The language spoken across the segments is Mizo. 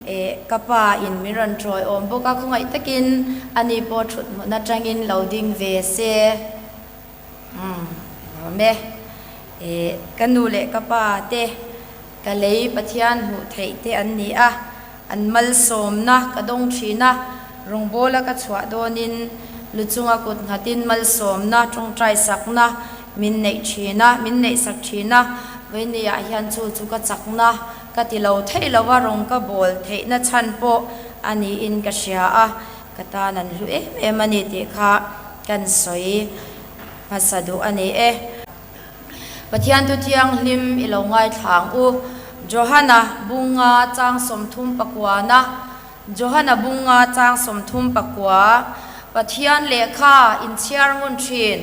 Eh, ka pa in min rawn tawi awm bawk a, khawngaih takin ani pawh thut hmun atangin lo ding ve se. Umm, lawm e. Eh, ka nu leh ka pa te ka lei Pathian hmuh theih te an ni a, an malsawmna ka dawng thin a, rawngbawla ka chhuah dawnin lu chunga kut nghatin malsawmna tawngtai sakna min neih thin a, min neihsak thin a, vawinia hian chu chu ka chakna Ka ti lo theih lo a, rawng ka bawl theihna chhan pawh a niin ka hria a, ka tan an hlu em em a ni tih kha kan sawi hmasa duh a ni e. Pathian thu thianghlim i lo ngaithla ang u. Johana bunga chang 34na. Johana bunga chang 39, Pathian lehkha inchhiar ngun thin,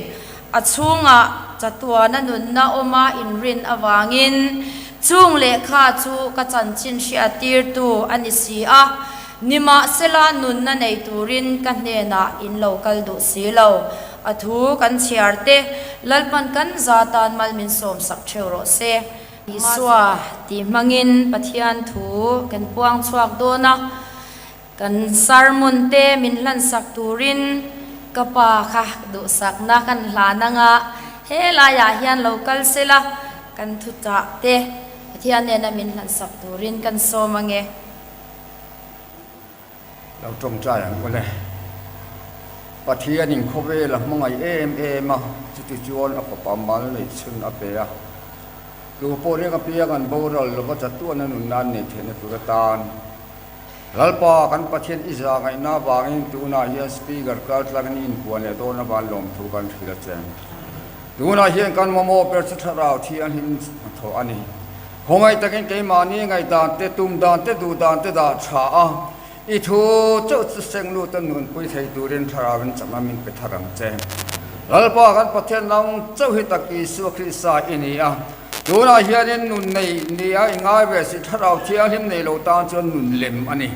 a chhungah chatuana nunna awma inrin avangin chung lehkha chu ka chanchin hriattirtu a ni si a, nimahsela nunna nei turin ka hnenah in lo kal duh si lo. A thu kan chhiar te, Lalpan kan za tan mal min sawmsak theuh rawh se. Isua tih hmangin Pathian thu kan puang chhuak dawn a, kan sermon te min hlansak turin ka pa kha duhsakna kan hlan anga helaiah hian lo kal sela kan thuchah te Pathian nena min hlansak turin kan sawm ange. Lo tawngtai ang u le. Pathianin khawvel a hmangaih em em a, chuti chuan a fapa mal neih chhun a pe a. Tu pawh riak apiang an boral lova chatuan a nunna an neih theihna tur atan Lalpa kan Pathian i za ngaihna avangin tunah hian Speaker kal tlangin i inpuan leh dawn avan lawmthu kan hrilh a che. Tunah hian kan mamawh ber chu thlarau thianghlim hnathawh a ni. Khawngaih takin keimahni ngaihdan te, tum dan te, duh dan te dah tha a, i thu chauh chu seng lut a nunpui thei turin thlarauin chakna min pe thar ang che. Lalpa kan Pathian nang chauh hi tak Isua Krista i ni a, tunah hianin nun nei nia i ngai ve si, thlarau thianghlim nei lo tan chuan nun lem a ni.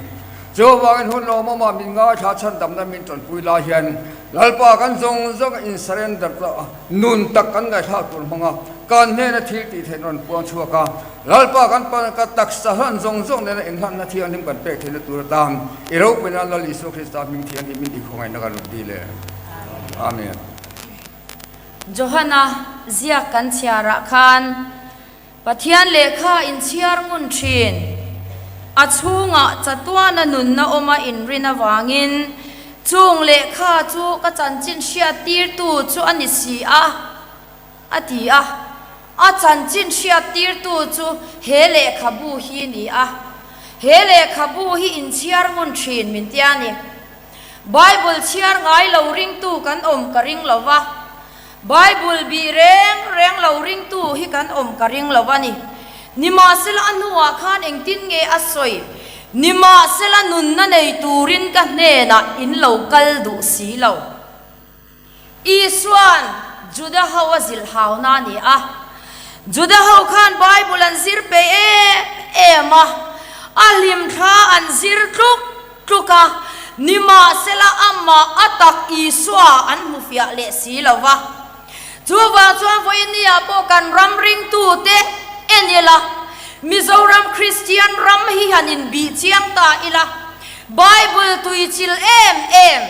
Chuvangin hun lawmawmah min ngaithla chhandamna min tanpui lai hian Lalpa kan zawng zawng a in surrender tawh a, nun tak kan ngaihthlak tur hmang a, kan hnena thil tih theih rawn puang chhuak a, Lalpa kan pa ka taksa hlan zawng zawng nena inhlanna thianghlim kan pek theihna tur atan i ropuina Lal Isua Krista hming thianghlim in i khawngaihna kan rawn dil e. Amen. Johana ziak kan chhiarah khan Pathian lehkha inchhiar ngun thin. A chhungah chatuana nunna awma inrin avangin chung lehkha chu ka chanchin hriattirtu chu a ni si a, a ti a. A chanchin hriattirtu chu he lehkhabu hi ni a. He lehkhabu hi inchhiar ngun thin min ti a ni. Bible chhiar ngai lo ringtu kan awm ka ring lo va. Bible bih reng reng lo ringtu hi kan awm ka ring lo a ni. Nimahsela a hnuah khan engtin nge a sawi? Nimahsela nunna nei turin ka hnenah in lo kal duh si lo. Isua'n Juda ho a zilh hauna a ni a. Juda ho khan Bible an zir peih em em a, a hlimthla an zir tluk tluk a, nimahsela amah a tak Isua an hmu fiah leh si lo va. Chuvang chuan vawinia pawh kan ram ringtute en ila, Mizoram Kristian ram hi han inbih chiang ta ila, Bible tuichil em em,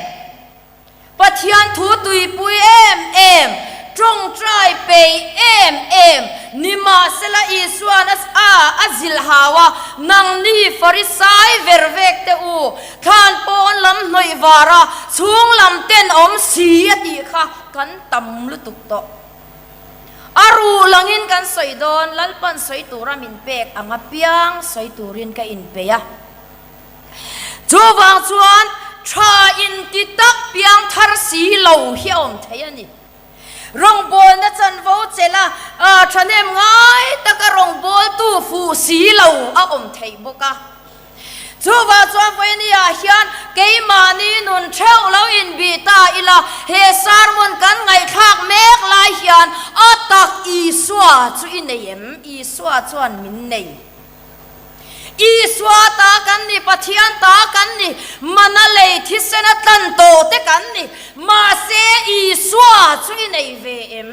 Pathian thu tuipui em em, tawngtai peih em em, nimahsela Isua'n a a a zilh hau a, Nangni Farisai ver vek te u, thlan pawn lam hnawih var a, chhung lam ten awm si a tih kha kan tam lutuk tawh. A ruh langin kan sawi dawn, Lalpan sawi tura min pek ang apiang sawi turin ka inpeih a. Chuvang chuan tha inti tak piang thar si lo hi a awm thei a ni. Rawngbawlna chanvo chelh a, thahnem ngai taka rawngbawltu fuh si lo a awm theih bawk a. Chuvang chuan vawinia hian keimahni nun theuh lo inbih ta ila, he sermon kan ngaihthlak mek lai hian a tak Isua chu i nei em? Isua chuan min nei. Isua ta kan ni, Pathian ta kan ni, mana lei thisen a tlan tawh te kan ni. Mahse, Isua chu i nei ve em?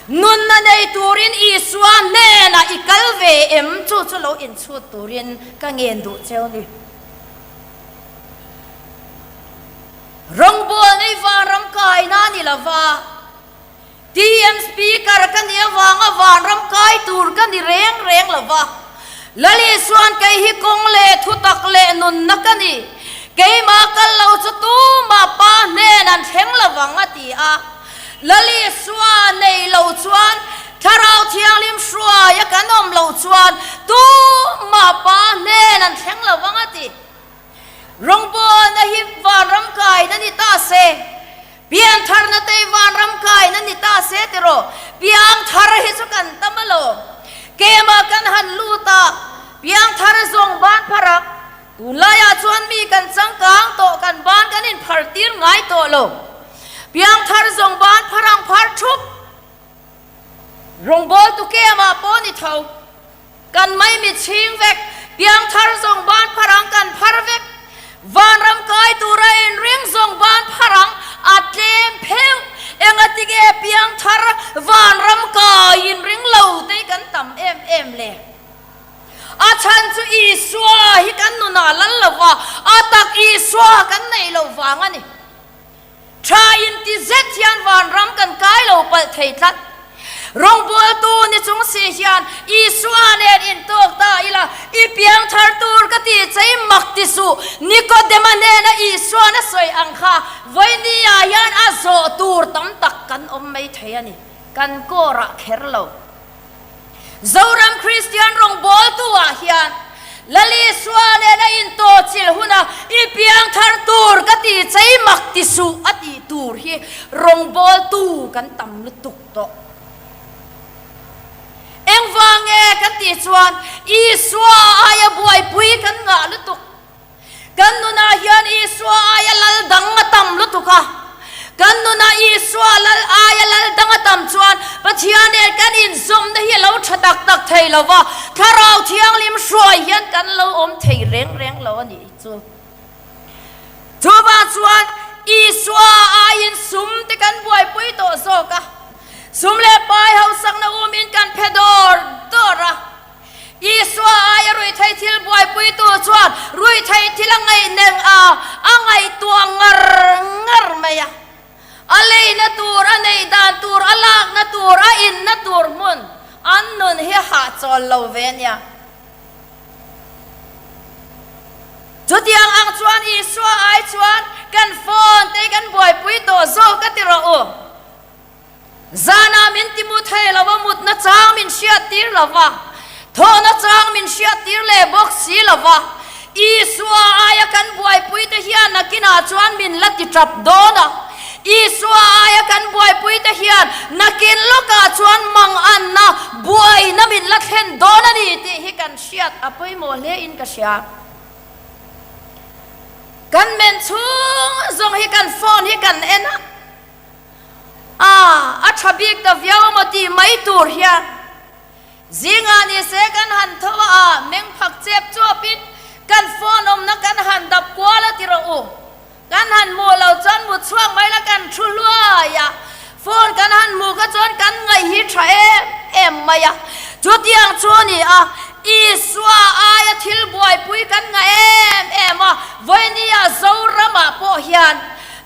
Nunna nei turin Isua hnenah i kal ve em? Chu chu lo inchhut turin ka ngen duh cheu ni. Rawngbawl nei vanram kaina ni lova, TM Speaker ka nih avanga vanram kai tur ka ni reng reng lova. Lal Isuan kei hi kawng leh thutak leh nunna ka ni. Keimah kal lo chu tumah Pa hnen an thleng lovang a ti a. Lal Isua nei lo chuan Thlarau Thianghlim hruaia kan awm loh chuan tumah Pa hnen an thleng lovang a ti. Rawngbawlna hi vanram kaina ni ta se, piantharna te hi vanram kaina ni ta se tiraw? Piangthar hi chu kan tam alawm. Kema kan han lut a, piangthar zawng ban phar a, tunlaiah chuan mi kan changkang tawh, kan ban kan inphar tir ngai tawh lo. Piangthar zawng ban phar ang phar thup. Rawngbawltu kemah pawh ni tho. Kan maimi chhing vek, piangthar zawng ban phar ang kan phar vek, vanram kai tura inring zawng ban phar ang a tlem pheuh. Engatinge piangthar vanram kai inring lo te hi kan tam em em le? A chhan chu Isua hi kan nunah lal lo va, a tak Isua kan neih loh vang a ni. Tha inti zet hian vanram kan kai lo palh thei tlat. Rawngbawltu ni chung si hian Isua nen intawk ta ila, i piang thar tur ka ti chei mak ti suh. Nikodema hnena Isuan a sawi ang kha vawinia hian a zawh tur tam tak kan awm mai thei a ni. Kan kawrah kher lo. Zoram Kristian rawngbawltu ah hian Lal Isua nen a intawhchilh huna i piangthar tur ka ti chei mak ti suh a tih tur hi rawngbawltu kan tam lutuk tawh. Engvang nge kan tih chuan Isua aia buaipui kan ngah lutuk. Kan nunah hian Isua aia lal dang a tam lutuk a. Kan nunah Isua lal aia lal dang a tam chuan Pathian nen kan inzawmna hi a lo tha tak tak thei lo va, Thlarau Thianghlim hruai hian kan lo awm thei reng reng lo a nih chu. Chuvang chuan Isua aiin sum te kan buaipui tawh zawk a, sum leh pai hausakna umin kan phe dawr dawr a. Isua aia ruihtheih thil buaipuitu chuan ruihtheih thil a ngaihneng a, a ngaihtuah ngar ngar mai a. A leina tur, a neih dan tur, a lakna tur, a inna tur hmun an nun hi hahchawl lo ve a nia. Chutiang ang chuan Isua ai chuan kan phone te hi kan buaipui tawh zawk a ti rawh u. Zanah min ti mu thei lo va, mutna chang min hriat tir lo va, thawhna chang min hriat tir leh bawk si lo va. Isua aia kan buaipuite hian nakinah chuan min la ti tap dawn a. Isua aia kan buaipuite hian nakin lawkah chuan manganna, buaina min la thlen dawn a ni tih hi kan hriat a pawimawh hle in ka hria. Kan men chhung zawng hi kan phone hi kan en a. A, a tha bik ta viau amaw tih mai tur hian zingah ni se kan han tho a, a meng phak chep chuapin kan phone awmna kan han dap kual a ti rawh u. Kan han hmuh lo chuan mut chhuak mai la kan thu hluai a, phone kan han hmuh kha chuan kan ngaih hi tha em em mai a. Chutiang chu a ni a, Isua aia thil buaipui kan ngah em em a, vawinia Zoramah pawh hian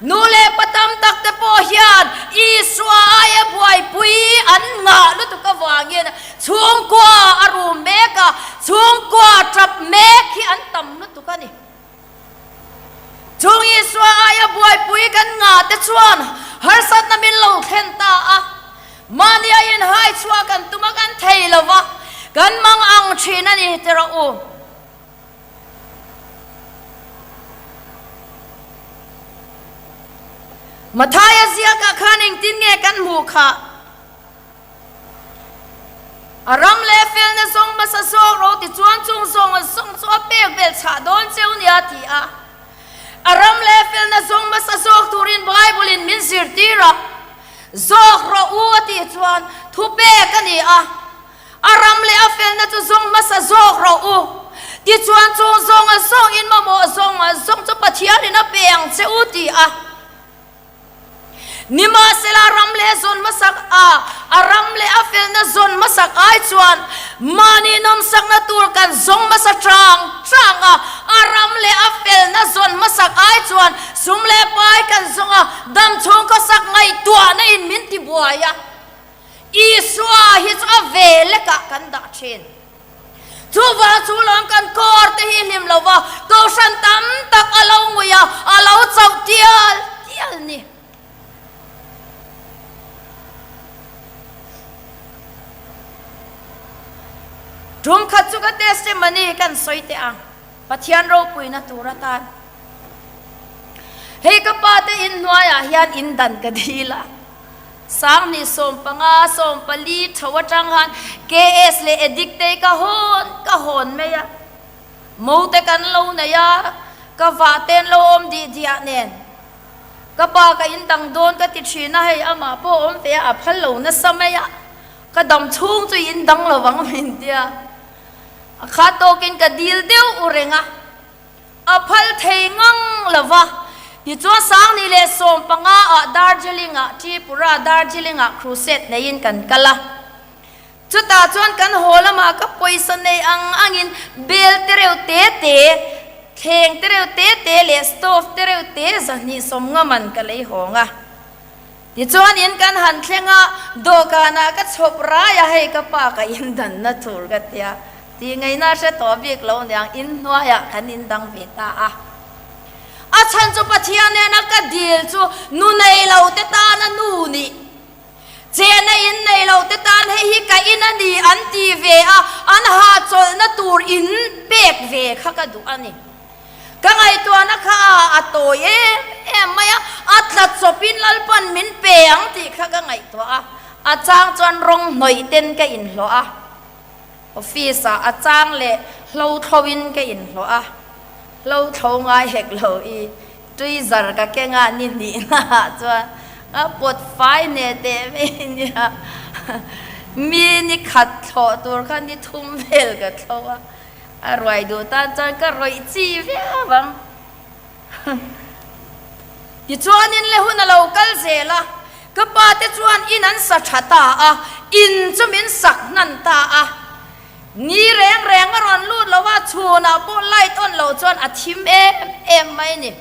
Nu leh pa tam tak te pawh hian Isua aia buaipui an ngah lutuk avangin chhungkua a rum mek a, chhungkua tap mek hi an tam lutuk a ni. Chung Isua aia buaipui kan ngah te chuan harsatna min lo thlen ta a, mahni a inhai chhuah kan tum a kan thei lo va, kan mang ang thin a ni ti rawh u. Mathaia ziakah khan engtin nge kan hmuh khah? A ram leh felna zawng hmasa zawk ro tichuan chung zawng a zawng chu a pek belh chhah dawn cheu nia a ti a. A ram leh felna zawng hmasa zawk turin Bible-in min zirtir a, Zawk rawh u a tih chuan thupek a ni a. A ram leh a felna chu zawng hmasa zawk rawh u. Tichuan chung zawng a zawng in mamawh zawng a zawng chu Pathianin a pe ang che u ti a. Nimahsela ram leh zawn hmasak a, A ram leh a felna zawn hmasak ai chuan mahni nawmsakna tur kan zawng hmasa chang chang a, a ram leh a felna zawn hmasak ai chuan sum leh pai kan zawng a, dam chhung khawsak ngaihtuahna in min ti buai a. Isua hi chu a ve lekah kan dah thin. Chuvang chu lawm kan kawr te hi hlim lo va, kohhran tam tak a lo ngui a, a lo chauh tial tial ni. Tum khat chu ka testimony kan sawi teh ang, Pathian ropuina tur atan. Hei ka pa te inhnuaiah hian in dan ka dil a, Sanghnih 15, 14 tho atang khan KS leh Addict te ka hawn ka hawn mai a, mo te kan lo nei a, ka vah te an lo awm dih diah nen. Ka pa ka in dang dawn ka ti thin a, hei amah pawh awm ve a, a phal lo nasa mai a, ka dam chhung chu in dang lo vang min tia, a khat tawkin ka dil deuh u reng a, a phal thei ngang lo va. Tichuan 2015 ah Darjeeling ah Tripura Darjeeling ah crusade neiin kan kal a, Chutah chuan kan haw lamah ka pawisa nei ang angin bel te reuh te te, thleng te reuh te te leh stove te reuh te 250 man ka lei hawng a. Tichuan in kan han thleng a, dawhkanah ka chhawp rai a, hei ka pa ka indanna tur ka tia, tih ngaihna hre tawh bik lo niang inhnuaiah kan indang ve ta a. A chhan chu Pathian nena ka dil chu nu nei lo te tana nu nih. Chena in nei lo te tan hei hi ka in a ni an ti ve a, an hahchawlhna tur in pek ve kha ka duh a ni. Ka ngaihtuahna kha a a tawi em em mai a, a tla chawpin Lalpan min pe ang tih kha ka ngaihtuah a, a chang chuan rawng hnawih ten ka inhlawh a, office ah a chang leh hlo thlo in ka inhlawh a, hlo thlo ngai hek lo i Tui zar ka keng a ni hnihna ah chuan a pawt fai neh teh mai nia. Mi ni khat thlawh tur kha ni thum vel ka thlo a, a ruai duh tan chuan ka rawih chi viau ang. Tichuanin le hun a lo kal zel a, ka pa te chuan in an sa tha ta a, in chu min sak hnan ta a. Ni reng reng a rawn lut lo a, chhunah pawh light on loh chuan a thim em em mai a ni.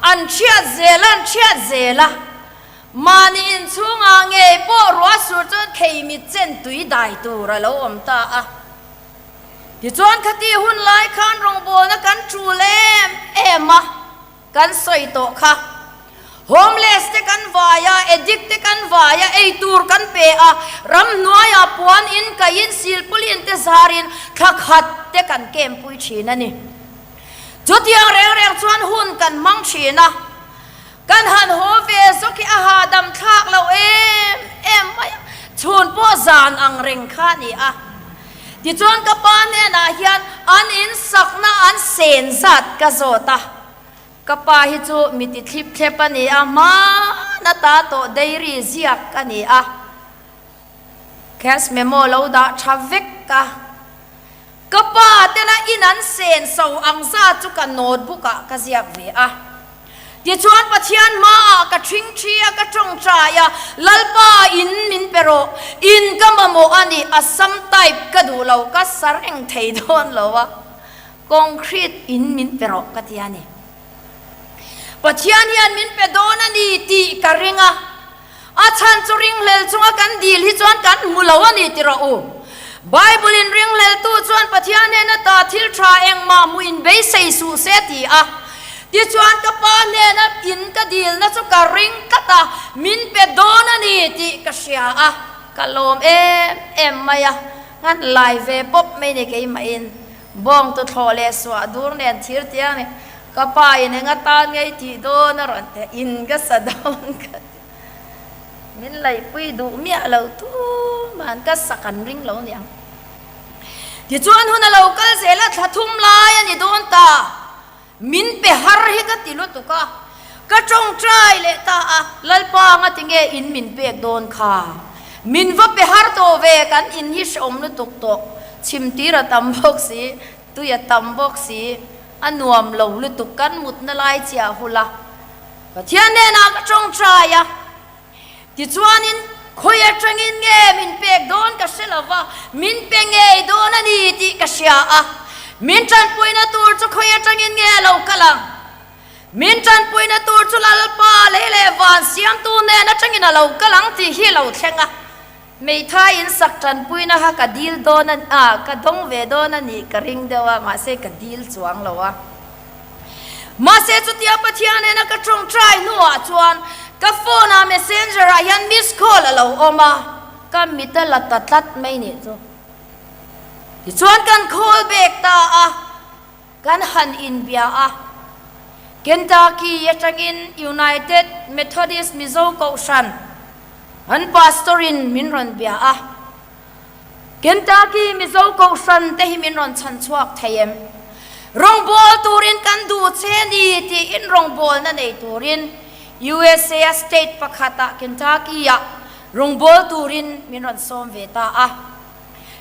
An chhiat zel a, an chhiat zel a, mahni inchhungah ngei pawh ruah sur chuan kheimit chen tui dai tur a lo awm ta a. Tichuan khati hun lai khan rawngbawlna kan tul em em a. Kan sawi tawh kha. Homeless te kan vai a, addict te kan vai a, ei tur kan pe a, ramhnuaiah puan in kaiin silpawlin te zarin thla khat te kan kempui thin a ni. Chutiang reng reng chuan hun kan hmang thin a, kan han haw ve zawk hi a hahdam thlak lo em em mai a, chhun pawh zan ang reng kha a ni a. Tichuan ka pa hnenah hian an insakna an sen zat ka zawt a, ka pa hi chu mi ti thlip thlep a ni a, hmana ta tawh dairy ziak a ni a, cash memo lo dah tha vek a, ka pa tena in an sen so ang zat chu ka notebook ah ka ziak ve a. Tichuan Pathian hmaah ka ṭhingṭhi a, ka ṭawngṭai a, Lalpa, in min pe rawh, in ka mamawh a ni, Assam type ka duh lo, ka sa reng thei dawn lo a, concrete in min pe rawh ka ti a ni. Pathian hian min pe dawn a ni tih ka ring a, A chhan chu ringhlel chunga kan dil hi chuan kan hmu lo a ni ti rawh u. Bible-in ringhleltu chuan Pathian hnena ta thil tha engmah hmuh in beisei suh se a ti a. Tichuan ka pa hnena in ka dilna chu ka ring tlat a, min pe dawn a ni tih ka hria a, ka lawm em em mai a, ngan lai ve pawp mai ni keimahin. Bawng tu thlawh leh suah dur nen thir tiang nih ka pa in eng atan ngei tih dawn a rawn ti in ka sa dawn ka ti. Min laihpui duh miah lo tuman ka sak an ring lo niang. Tichuan hun a lo kal zel a thla thum lai a ni dawn ta. Min pe har hi ka ti lutuk a, ka tawngtai leh ta a, Lalpa anga tinge in min pek dawn kha? Min va pe har tawh ve, kan in hi hrehawm lutuk tawh, chhimtir a tam bawk si, tui a tam bawk si, a nuam lo lutuk, kan mutna lai chiah hul a, Pathian hnenah ka tawngtai a. Tichuanin, khawi atangin nge min pek dawn ka hre lo va, min pe ngei dawn a ni tih ka hria a. Min tanpuina tur chu khawi atangin nge a lo kal ang? Min tanpuina tur chu Lalpa lei leh van siamtu nen atangin a lo kal ang tih hi a lo thleng a. Hmeithai in sak tanpuina kha ka dil dawn a, ah, ka dawng ve dawn a nih ka ring deuh a, mahse ka dil chuang lo a. Mahse chutia Pathian nena ka tawngtai hnuah chuan ka phone ah messenger ah hian miss call a lo awm a, ka mit a la ta tlat mai nih chu. Tichuan kan call back ta a. Kan han inbia a, Kentucky atangin United Methodist Mizo Kohhran an Pastor-in min rawn bia a. Kentucky Mizo Kohhran te hi min rawn chhan chhuak thei em? Rawngbâwl turin kan duh che ni tiin rawngbâwlna nei turin USA state pakhatah Kentucky-ah rawngbâwl turin min rawn sawm ve ta a.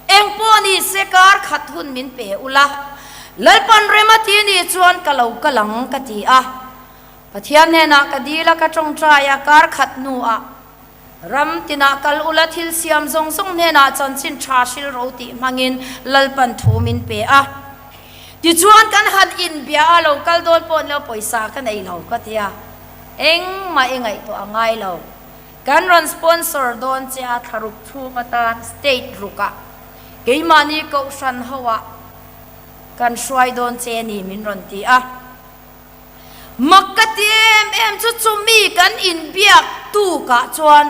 Engpawh ni se kar khat hun min pe ula, Lalpan rem a ti nih chuan ka lo kal ang ka ti a. Pathian hnenah ka dil a, ka tawngtai a, kar khat hnuah ram tinah kal ula thil siam zawng zawng hnenah chanchin tha hril ro tih hmangin Lalpan thu min pe a. Tichuan kan han inbia a, lo kal dawn pawh ni lo pawisa ka nei lo ka ti a, engmah i ngaihtuah a ngai lo. Kan rawn sponsor dawn che a thlaruk chhung atan state rukah keimahni kohhran hoah kan hruai dawn che ni min rawn ti a. Mak ka ti em em chu chumi kan inbiak tukah chuan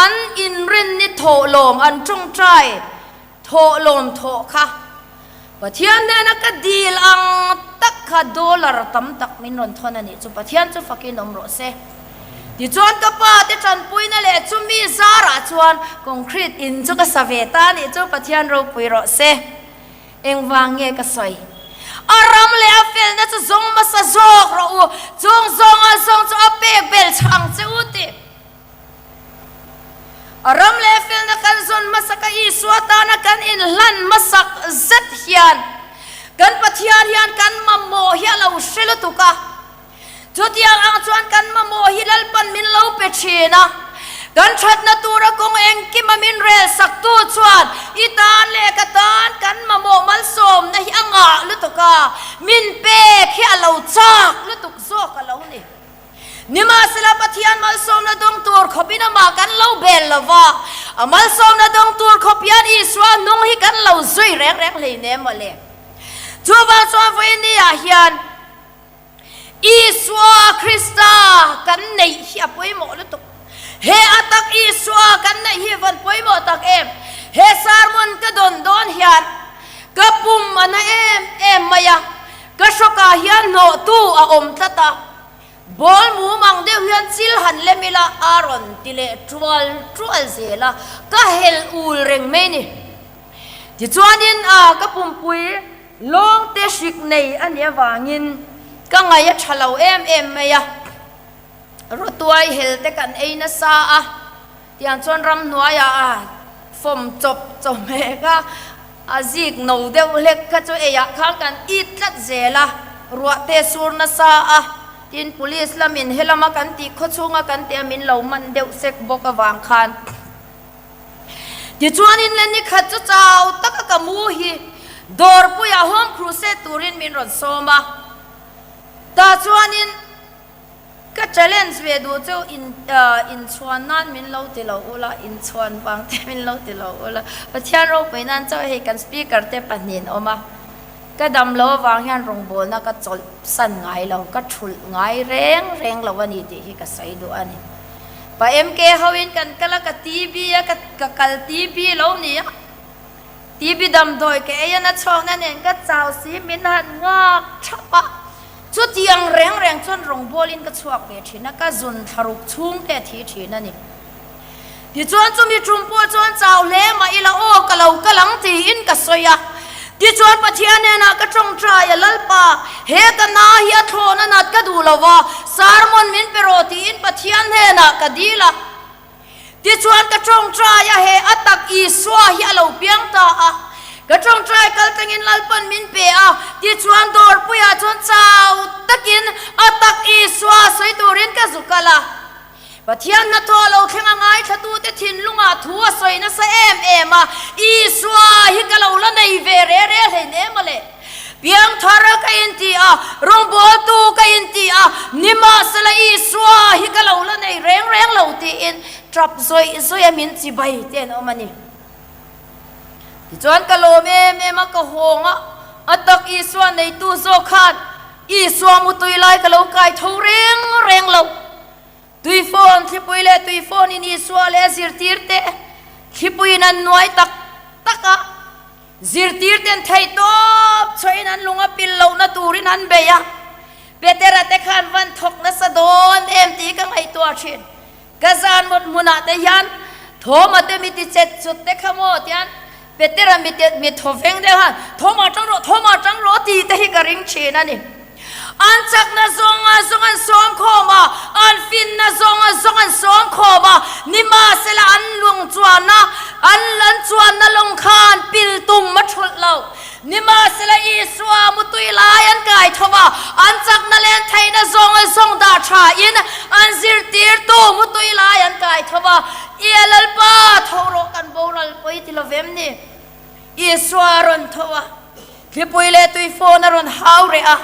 an inrinni thawhlawm an tawngtai Thawhlawm thawh kha Pathian hnena ka dil ang tak kha dollar tam tak min rawn thawn a nih chu Pathian chu fakin awm rawh se. Tichuan ka pa te tanpuina leh chumi zarah chuan concrete in chu ka sa ve ta a nih chu Pathian ropui rawh se. Engvang nge ka sawi? A ram leh a felna chu zawng hmasa zawk rawh u, chung zawnga zawng chu a pek bel chhang che u tih. A ram leh felna kan zawn hmasak a, Isua tana kan inhlan hmasak zet hian kan Pathian hian kan mamawh hi a lo hre lutuk a. Chutiang ang chuan kan mamawh hi Lalpan min lo pe thin a, kan thatna tura kawng engkima min rel saktu chuan i tan leh ka tan kan mamawh malsawmna hi a ngah lutuk a, min pek hi a lo chak lutuk zawk a lo ni. Nimahsela, Pathian malsawmna dawng tur khawpin amah kan lo bel lo va, a malsawmna dawng tur khawp hian Isua hnung hi kan lo zui reng reng hleinem maw le. Chuvang chuan vawiin-ah hian Isua Krista kan neih hi a pawimawh lutuk. He a tak Isua kan neih hi van pawimawh tak em! He sermon ka dawn dawn hian ka pum a na em em mai a, Ka hrawkah hian hnawhtu a awm tlat a, ball mum ang deuh hian chil han lem ila a rawn ti leh tual tual zel a, ka hel ul reng mai ni. Tichuanin a ka pumpui lawng te hrik nei a nih avangin ka ngaih a tha lo em em mai a, rawtuai hel te kan ei nasa a, Tiang chuan ramhnuaiah a fawm chawp chawhmeh kha a zik no deuh hlek kha chu eiah khan kan it tlat zel a, ruah te sur nasa a, tin police lamin helama kan tih khaw chhunga kan tih a min lo man deuh sek bawk avang khan. Tichuanin le nikhat chu chau taka ka mu hi dawrpuiah home crusade turin min rawn sawm a, tah chuanin. Ka challenge ve duh chu in inchhuan nan min lo ti lo ula, inchhuan vang te min lo ti lo ula. Pathian ropui nan chauh hei kan speaker te pahnihin awm a, ka dam lo avang hian rawngbawlna ka chawlh san ngai lo, ka thulh ngai reng reng lo a ni tih hi ka sawi duh a ni. Pa MK hoin kan kal a, ka TB a, ka kal TB lo ni a. TB damdawi ka ei a na chhawkna nen ka chau si min han nghak thap a, chutiang reng reng chuan rawngbawlin ka chhuak ve thin a, ka zun thlaruk chhung te a thi thin a ni. Tichuan chumi tum pawh chuan chau hle mah ila aw ka lo kal ang tiin ka sawi a, tichuan Pathian hnenah ka tawngtai a, Lalpa he ka na hi a thlawn a nat ka duh lo va, sermon min pe rawh tiin Pathian hnenah ka dil a. Tichuan ka tawngtai a, he a tak Isua hi a lo piang ta a. Ka tawngtai kal tangin Lalpan min pe a, tichuan dawrpuiah chuan chau takin a tak Isua sawi turin ka zu kal a. Pathian hnathawh lo thleng a ngaithlatute thinlungah thu a sawi nasa em em a, Isua hi ka lo la nei ve re re hleinem a le. Piangthar ka inti a, rawngbawltu ka inti a, nimahsela Isua hi ka lo la nei reng reng lo tiin tap zawih zawih a min chibai te an awm a ni. Tichuan ka lawm em em a, ka hawng a, a tak Isua neitu zawk khan Isua mutui lai ka lo kai tho reng reng lo. Tuifawn thlipui leh tuifawn in Isua leh a zirtirte thlipuiin an nuai tak tak a, zirtirten theihtawp chhuahin an lung a pil lohna turin an bei a, Petera te khan van thawk nasa dawn em tih ka ngaihtuah thin. Ka zan mawt hmunah te hian Thoma te mi ti chet chut te kha maw tian Petera mi te mi thaw veng deuh han Thoma tang rawh Thoma tang rawh tih te hi ka ring thin a ni. An chakna zawng a zawng an sawm khawm a, an finna zawng a zawng an sawm khawm a, nimahsela an lung chuanna an an chuanna lawng khan pil tum a thulh lo. Nimahsela Isua mutui lai an kai tho va, an chakna leh an theihna zawng a zawng dah tha in an zirtirtu mutui lai an kai tho va, Ia Lalpa, tho rawh kan boral pawi ti lo vem ni? Isua a rawn tho a, thlipui leh tuifawn a rawn hau reh a,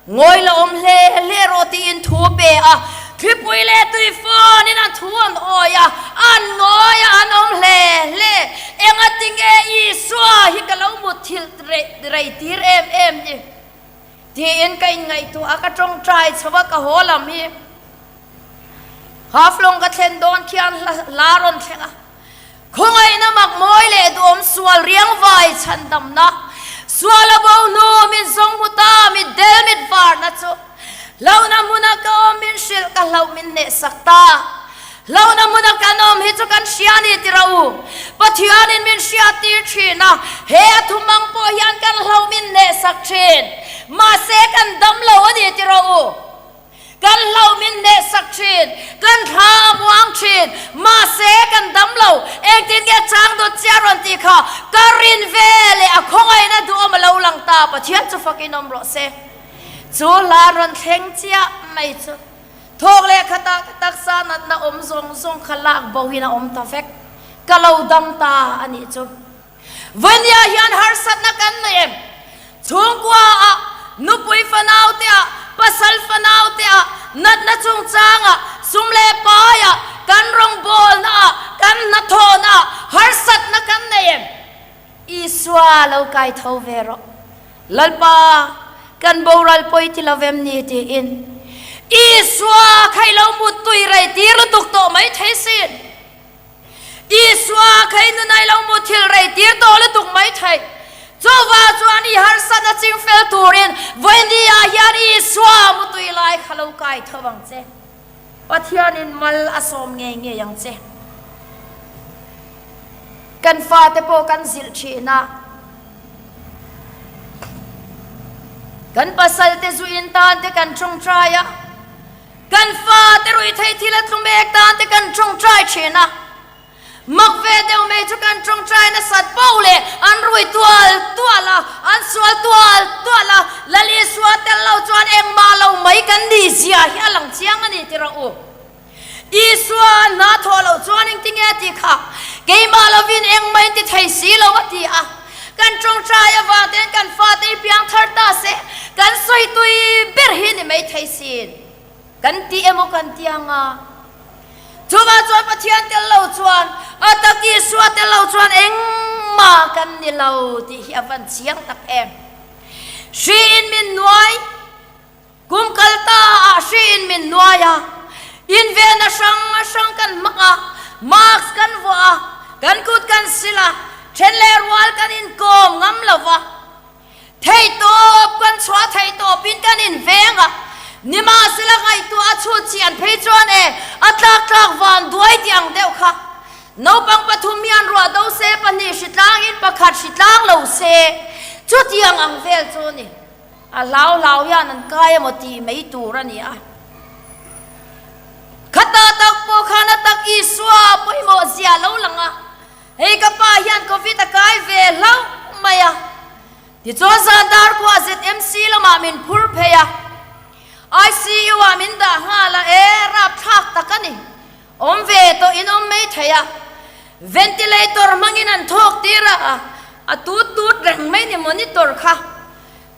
Ngawi la awm hle hle rawh tiin thu a pe a, thlipui leh tuifawn in an thu an awi a, an ngawi a an awm hle hle. Engatinge Isua hi ka lo mutthilh rei tir em em ni? Tiin ka inngaihtuah a, ka tawngtai chho a, ka haw lam hi Haflong ka thlen dawn khian hla rawn thleng a. Khawngaihna mak mawi leh duhawm sual riang vai chhandamna, sual a bo hnu min zawng hmu ta mit del mit varna chu hlauhna hmuna ka awm min hrilh ka hlauh min hnehsak ta. Hlauhna hmuna kan awm hi chu kan hria ni ti rawh u. Pathianin min hriattir thin a, he a thumang pawh hian kan hlauh min hnehsak thin. Mahse kan dam lo a ni ti rawh u. Kan hlauh min hnehsak thin, kan thla a muang thin, mahse kan dam lo, engtin nge chang dawt chiah rawn tih kha ka rin ve leh a khawngaihna duhawm a lo lang ta, Pathian chu fakin awm rawh se. Chu hla rawn thleng chiah mai chu thawk leh khatah ka taksa natna awm zawng zawng kha lak bohin a awm ta vek, ka lo dam ta a nih chu. Vania hian harsatna kan nei em? Chhungkua ah, nupui fanau te ah, pasal fanau te ah, natna chungchang ah, sum leh pai ah, kan rawngbawlna ah, kan hnathawhna ah harsatna kan nei em? Isua lo kai tho ve rawh. Lalpa, kan boral pawi ti lo vem ni tiin Isua kha i lo muttui rei tir lutuk tawh mai thei sin. Isua kha i nunai lo mu thil rei tir tawh lutuk mai thei. Chuva chuan i harsatna chingfel turin vawiini ah hian Isua mutui lai kha lo kai tho ang che. Pathianin mal a sawm ngei ngei ang che. Kan fate pawh kan zilh thin a. Kan pasalte zu in tan te kan tawngtai a. Kan fate ruihtheih thil a tlu mek tan te kan tawngtai thin a, mak ve deuh mai chu kan tawngtai nasat poh leh an rui tual tual a, an sual tual tual a, Lal Isua tel lo chuan engmah lo mai kan nih zia hi a lang chiang a ni ti rawh u. Isua hna thawh loh chuan engtinge a tih kha? Keimah lovin engmah in ti thei si lo a ti a. Kan tawngtai avang ten kan fate hi piang thar ta se, kan sawi tui ber hi ni mai thei sin. Kan ti emaw kan ti anga. Chuvang chuan Pathian tel lo chuan, a tak Isua tel lo chuan engmah kan ni lo tih hi a van chiang tak em. Hri in min nuai. Kum kal ta ah hri in min nuai a, invenna hrang hrang kan hmang a, mask kan vuah a, kan kut kan sil a, then leh rual kan inkawm ngam lo va, theihtawp kan chhuah theihtawp in kan inveng a, nimahsela ngaihtuah a chhut chian phei chuan e a tlak tlak van duai tih ang deuh kha naupang pathum hian ruah do se pahnih hritlang in pakhat hritlang lo se chutiang ang vel chu a ni. A hlau hlau hian an kai emaw tih mai tur a ni a. Khata tak pawh khan a tak Isua pawimawh zia lo lang a, hei ka pa hian Covid a kai ve hlauh mai a. Tichuan zan dar khuah ZMC lamah min phur phei a, ICU ah min dah nghal a, e rapthlak tak a ni. Awm ve tawh in awm mai thei a, ventilator hmangin an thawk tir a, a tut tut reng mai ni monitor kha.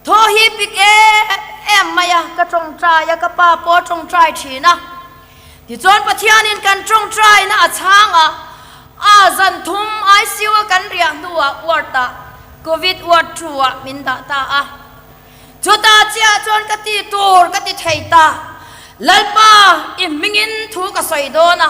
Thaw hi pik em em mai a, ka tawngtai a, ka pa pawh a tawngtai thin a. Tichuan Pathianin kan tawngtaina a chhang a, a zan thum ICU a kan riah hnuah ward ah Covid ward 2 ah min dah ta a. Chutah chiah chuan ka ti tur ka ti thei ta. Lalpa, i hmingin thu ka sawi dawn a.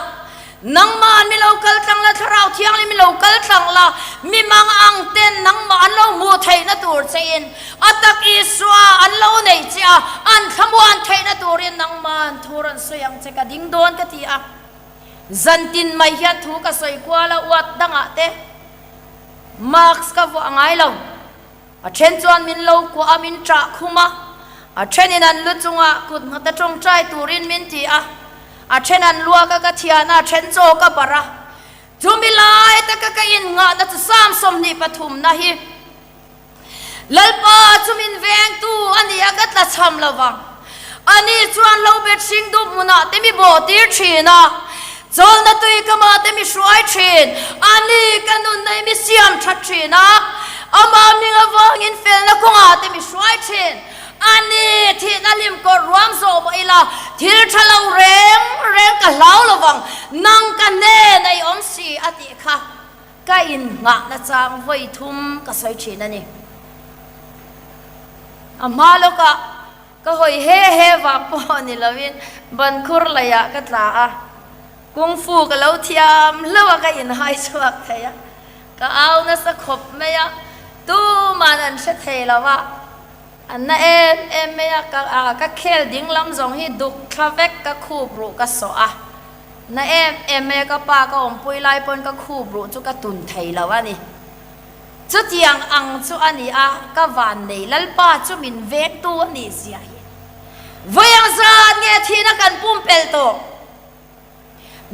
Nangmah mi lo kal tlang la, Thlarau Thianghlim mi lo kal tlang la, mi mang ang ten nangmah an lo hmuh theihna tur chein, a tak Isua an lo neih che a, an thlamuan theihna turin nangmah thu rawn sawi ang che ka ding dawn ka ti a. Zantin mai hian thu ka sawi kual a, uat dangah te mask ka vuah ngai lo. A then chuan min lo kuah a, min ṭah khum a. A thenin an lu chungah kut nghata ṭawngṭai turin min ti a. A then an luak a, ka thian a, a then chaw ka barh a. Chumi lai taka ka innghahna chu Psalm 23 na hi Lalpa chu min vengtu a ni a, ka tlachham lo vang. Ani chuan lo bet hring dup hmunah te mi bawhtir ṭhin a, chawlhna tui kamah te mi hruai ṭhin. Ani ka nunna hi mi siam ṭhat ṭhin a, amah hming avangin felna kawngah te mi hruai ṭhin. Ani thihna hlim kawr ruam zawh mah ila, thil ṭha lo reng reng ka hlau lo vang, nang ka hnen a i awm si a tih kha ka innghahna chang vawi thum ka sawi ṭhin a ni. A hma lawkah ka hawi he he vang pawh ni lovin bankhur leiah ka tla a, kung fu ka lo thiam hlauh a ka inhai chhuak thei a, ka au nasa khawp mai a, tuman an hre thei lo a, an na em em mai a, ka ka khel ding lam zawng hi duk thla vek ka khup ruh ka sawh a, na em em mai a ka pa ka awmpui lai pawn ka khup ruh chu ka tun thei lo a ni. Chutiang ang chu a ni a, ka vannei Lalpa chu min vengtu a nih zia hi. Vawi ang zat nge thihna kan pumpelh tawh?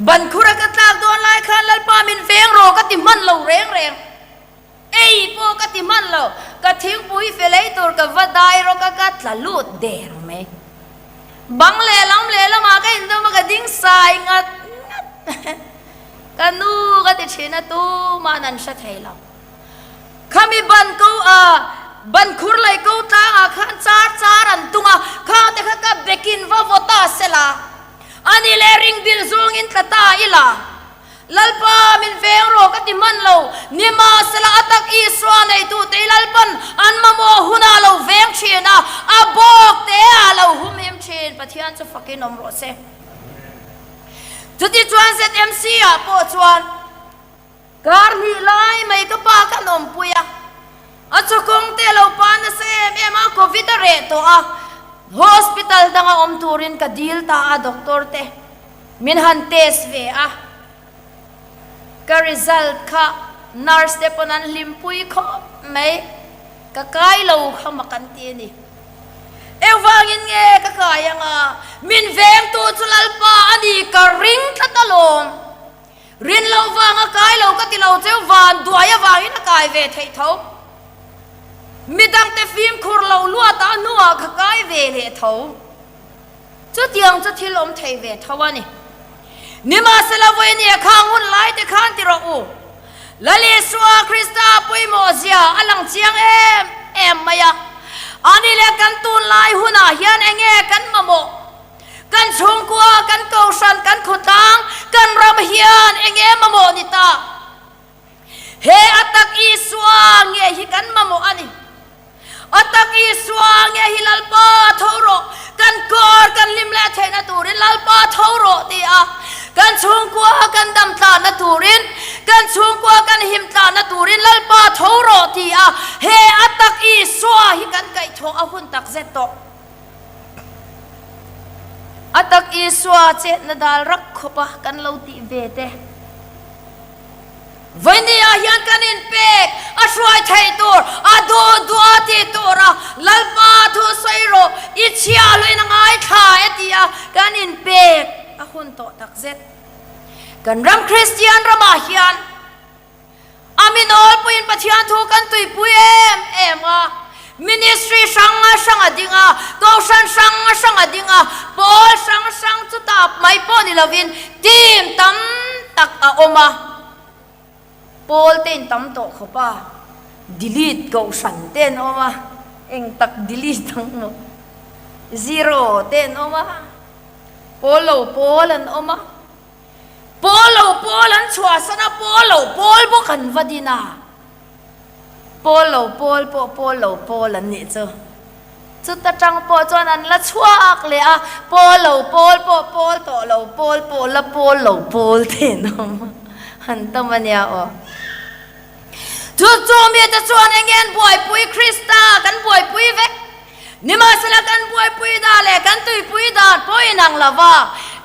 Bankhura ka tlak dawn lai khan Lalpa min veng rawh ka ti hman lo reng reng. Ei pawh ka ti hman lo, ka thingpui fel ei tur ka va dai rawk a ka tla lut der mai. Bang lehlam lehlamah ka indawm a ka ding sai ngat ngat. Ka nu ka ti thin a tuma'n an hre thei lo. Khami ban ko a ban khur lei ko tlangah khan char char an tung a, khang te kha ka bekin va vaw ta sela, ani leh ring bil zawngin tla ta ila. Lalpa min veng rawh ka ti hman lo, nimahsela a tak Isua neitute i Lalpan an mamawh hunah lo veng thin a, a bawk te ah lo humhim thin. Pathian chu fakin awm rawh se. Chutichuan ZMC ah pawh chuan kar hnih lai mai ka pa kan awmpui a, a chawkawng te a lo pa nasa em em a, Covid a reh tawh a, hospital danga awm turin ka dil ta a doctor te min han test ve a, ka result kha nurse te pawn an hlimpui khawp mai, ka kai lo kha mak an ti a ni. Engvangin nge ka kai anga? Min vengtu chu Lalpa a ni ka ring tlat alawm. Rin loh vanga kai lo ka ti lo cheu van duai avangin a kai ve theih tho. Midangte fimkhur lo luatah a hnuah ka kai ve leh tho. Chutiang chu thil awm thei ve tho a ni. Nimahsela vawinia khang hun lai te khan ti rawh u. Lal Isua Krista pawimawh zia a lang chiang em em mai a. Ani leh kan tunlai hunah hian enge kan mamawh? Kan chhungkua, kan kohhran, kan khawtlang, kan ram hian enge mamawh ni ta? He a tak Isua nge hi kan mamawh a ni. A tak Isua nge hi Lalpa tho rawh, kan kawr kan hlim leh theihna turin Lalpa tho rawh ti a, kan chhungkua kan dam tlanna turin, kan chhungkua kan him tlanna turin Lalpa tho rawh ti a, he a tak Isua hi kan kaihthawh a hun tak zet tawh. A tak Isua chetna dal rak khawpa kan lo tih ve te. Vawinia hian kan inpek a hruai theih tur, a duh duh a tih tura Lalpa thu sawi rawh, i chhia hluin a ngaithla e tia kan inpek a hun tawh takzet. Kan ram Kristian ramah hian a mi nawlpuiin Pathian thu kan tuipui em em a, Ministry hrang hrang a ding a, kohhran hrang hrang a ding a, pawl hrang hrang chutah mai pawh ni lovin. Team tam tak a awm a, pawl te in tam tawh khawp a, delete kohhran te an awm a, eng tak delete ang maw, zero te an awm a, pawl lo pawl an awm a, pawl lo pawl an chhuahsan a, pawl lo pawl bawk an va din a. Pawl lo pawl pawh pawl lo pawl an nih chu. Chuta tang pawh chuan an la chhuak leh a, pawl lo pawl pawh pawl tawh lo pawl pawh la pawl lo pawl te an awm a, han tam a nia aw. Chu chu mite chuan eng nge an buaipui Krista kan buaipui vek. Nimahsela kan buaipui dan leh kan tuipui dan pawh inang lo va,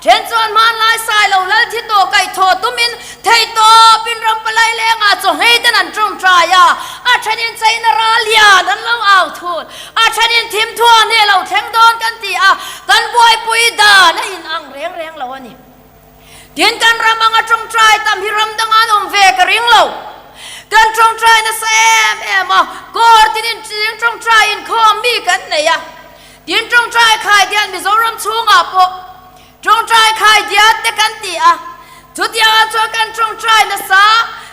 then chuan hmanlai sai lo lal thi tawh kaihthawh tumin theihtawpin ram palai lengah chawhngei ten an tawngtai a, a thenin China ral lian an lo au thul, a thenin thimthuan hi a lo thleng dawn kan ti a, kan buaipui dan a inang reng reng lo a ni. Tin, kan ram anga tawngtai tam hi ram danga an awm ve ka ring lo. Kan tawngtai nasa em em a, kawr tinin ching tawngtai inkhawm mi kan nei a. Tin, tawngtai khai dian Mizoram chhungah pawh tawngtai khai diat te kan ti a. Chutiangah chuan kan tawngtai nasa,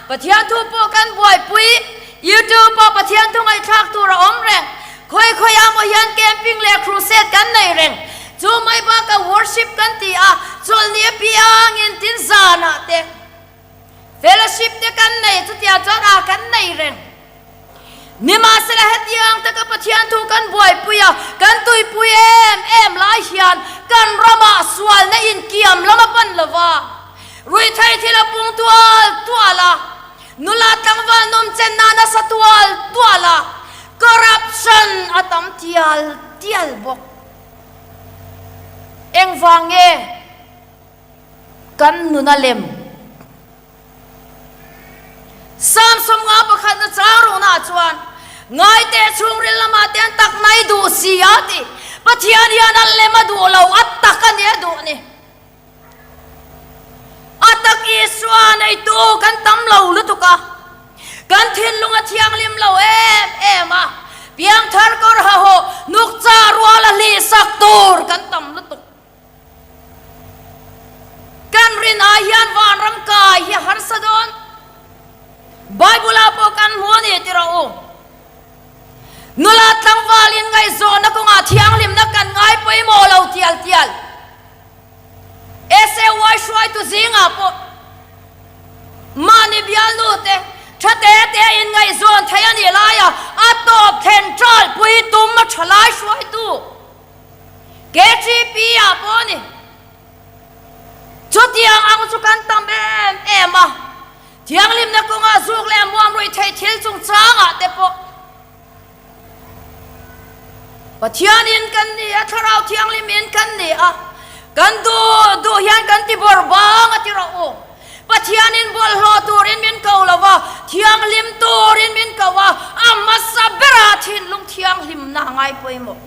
Pathian thu pawh kan buaipui, YouTube ah Pathian thu ngaihthlak tur a awm reng. Khawi khawiah maw hian camping leh crusade kan nei reng. Chu mai bakah worship kan ti a, chawlhni apiangin tin zanah te fellowship te kan nei, chutiang chuan ah kan nei reng. Nimahsela hetiang taka Pathian thu kan buaipui a, kan tuipui em em lai hian kan ramah sualna inkiam lam a pan lo va, ruihtheih thil a pung tual tual a, nula tlangval nawmchen nana sa tual tual a, corruption a tam tial tial bawk. Engvang nge kan nuna lem? Psalm 51 na chang ruhna chuan ngaite chhungril lamah te an tak mai duh si a ti. Pathian hian a lem a duh lo, a tak a ni a duh ni. A tak Isua neitu kan tam lo lutuk a, kan thinlung a thianghlim lo em em a, piangthar kawr hahawh nukcha rual a hlihsak tur kan tam lutuk. Kan rin ai hian vanram kai hi a harsa dawn. Bible ah pawh kan hmu a ni ti rawh u. Nula tlangval in ngaihzawnna kawngah thianghlimna kan ngai pawimawh lo tial tial. SAY hruaitu zingah pawh mahni bialnu te tha te te in ngaihzawn thei a nih laia a tawp thlen ṭalh pui tum a ṭha lai hruaitu KTP ah pawh a ni. Chutiang ang chu kan tam em em a, thianghlimna kawngah zuk leh muam ruih theih thil chungchangah te pawh Pathianin kan ni a, Thlarau Thianghlimin kan ni a, kan duh duh hian kan ti bawr bang a ti rawh u. Pathianin bawlhhlawh turin min ko lo va, thianghlim turin min ko a, a hmasa berah thinlung thianghlimna a ngai pawimawh.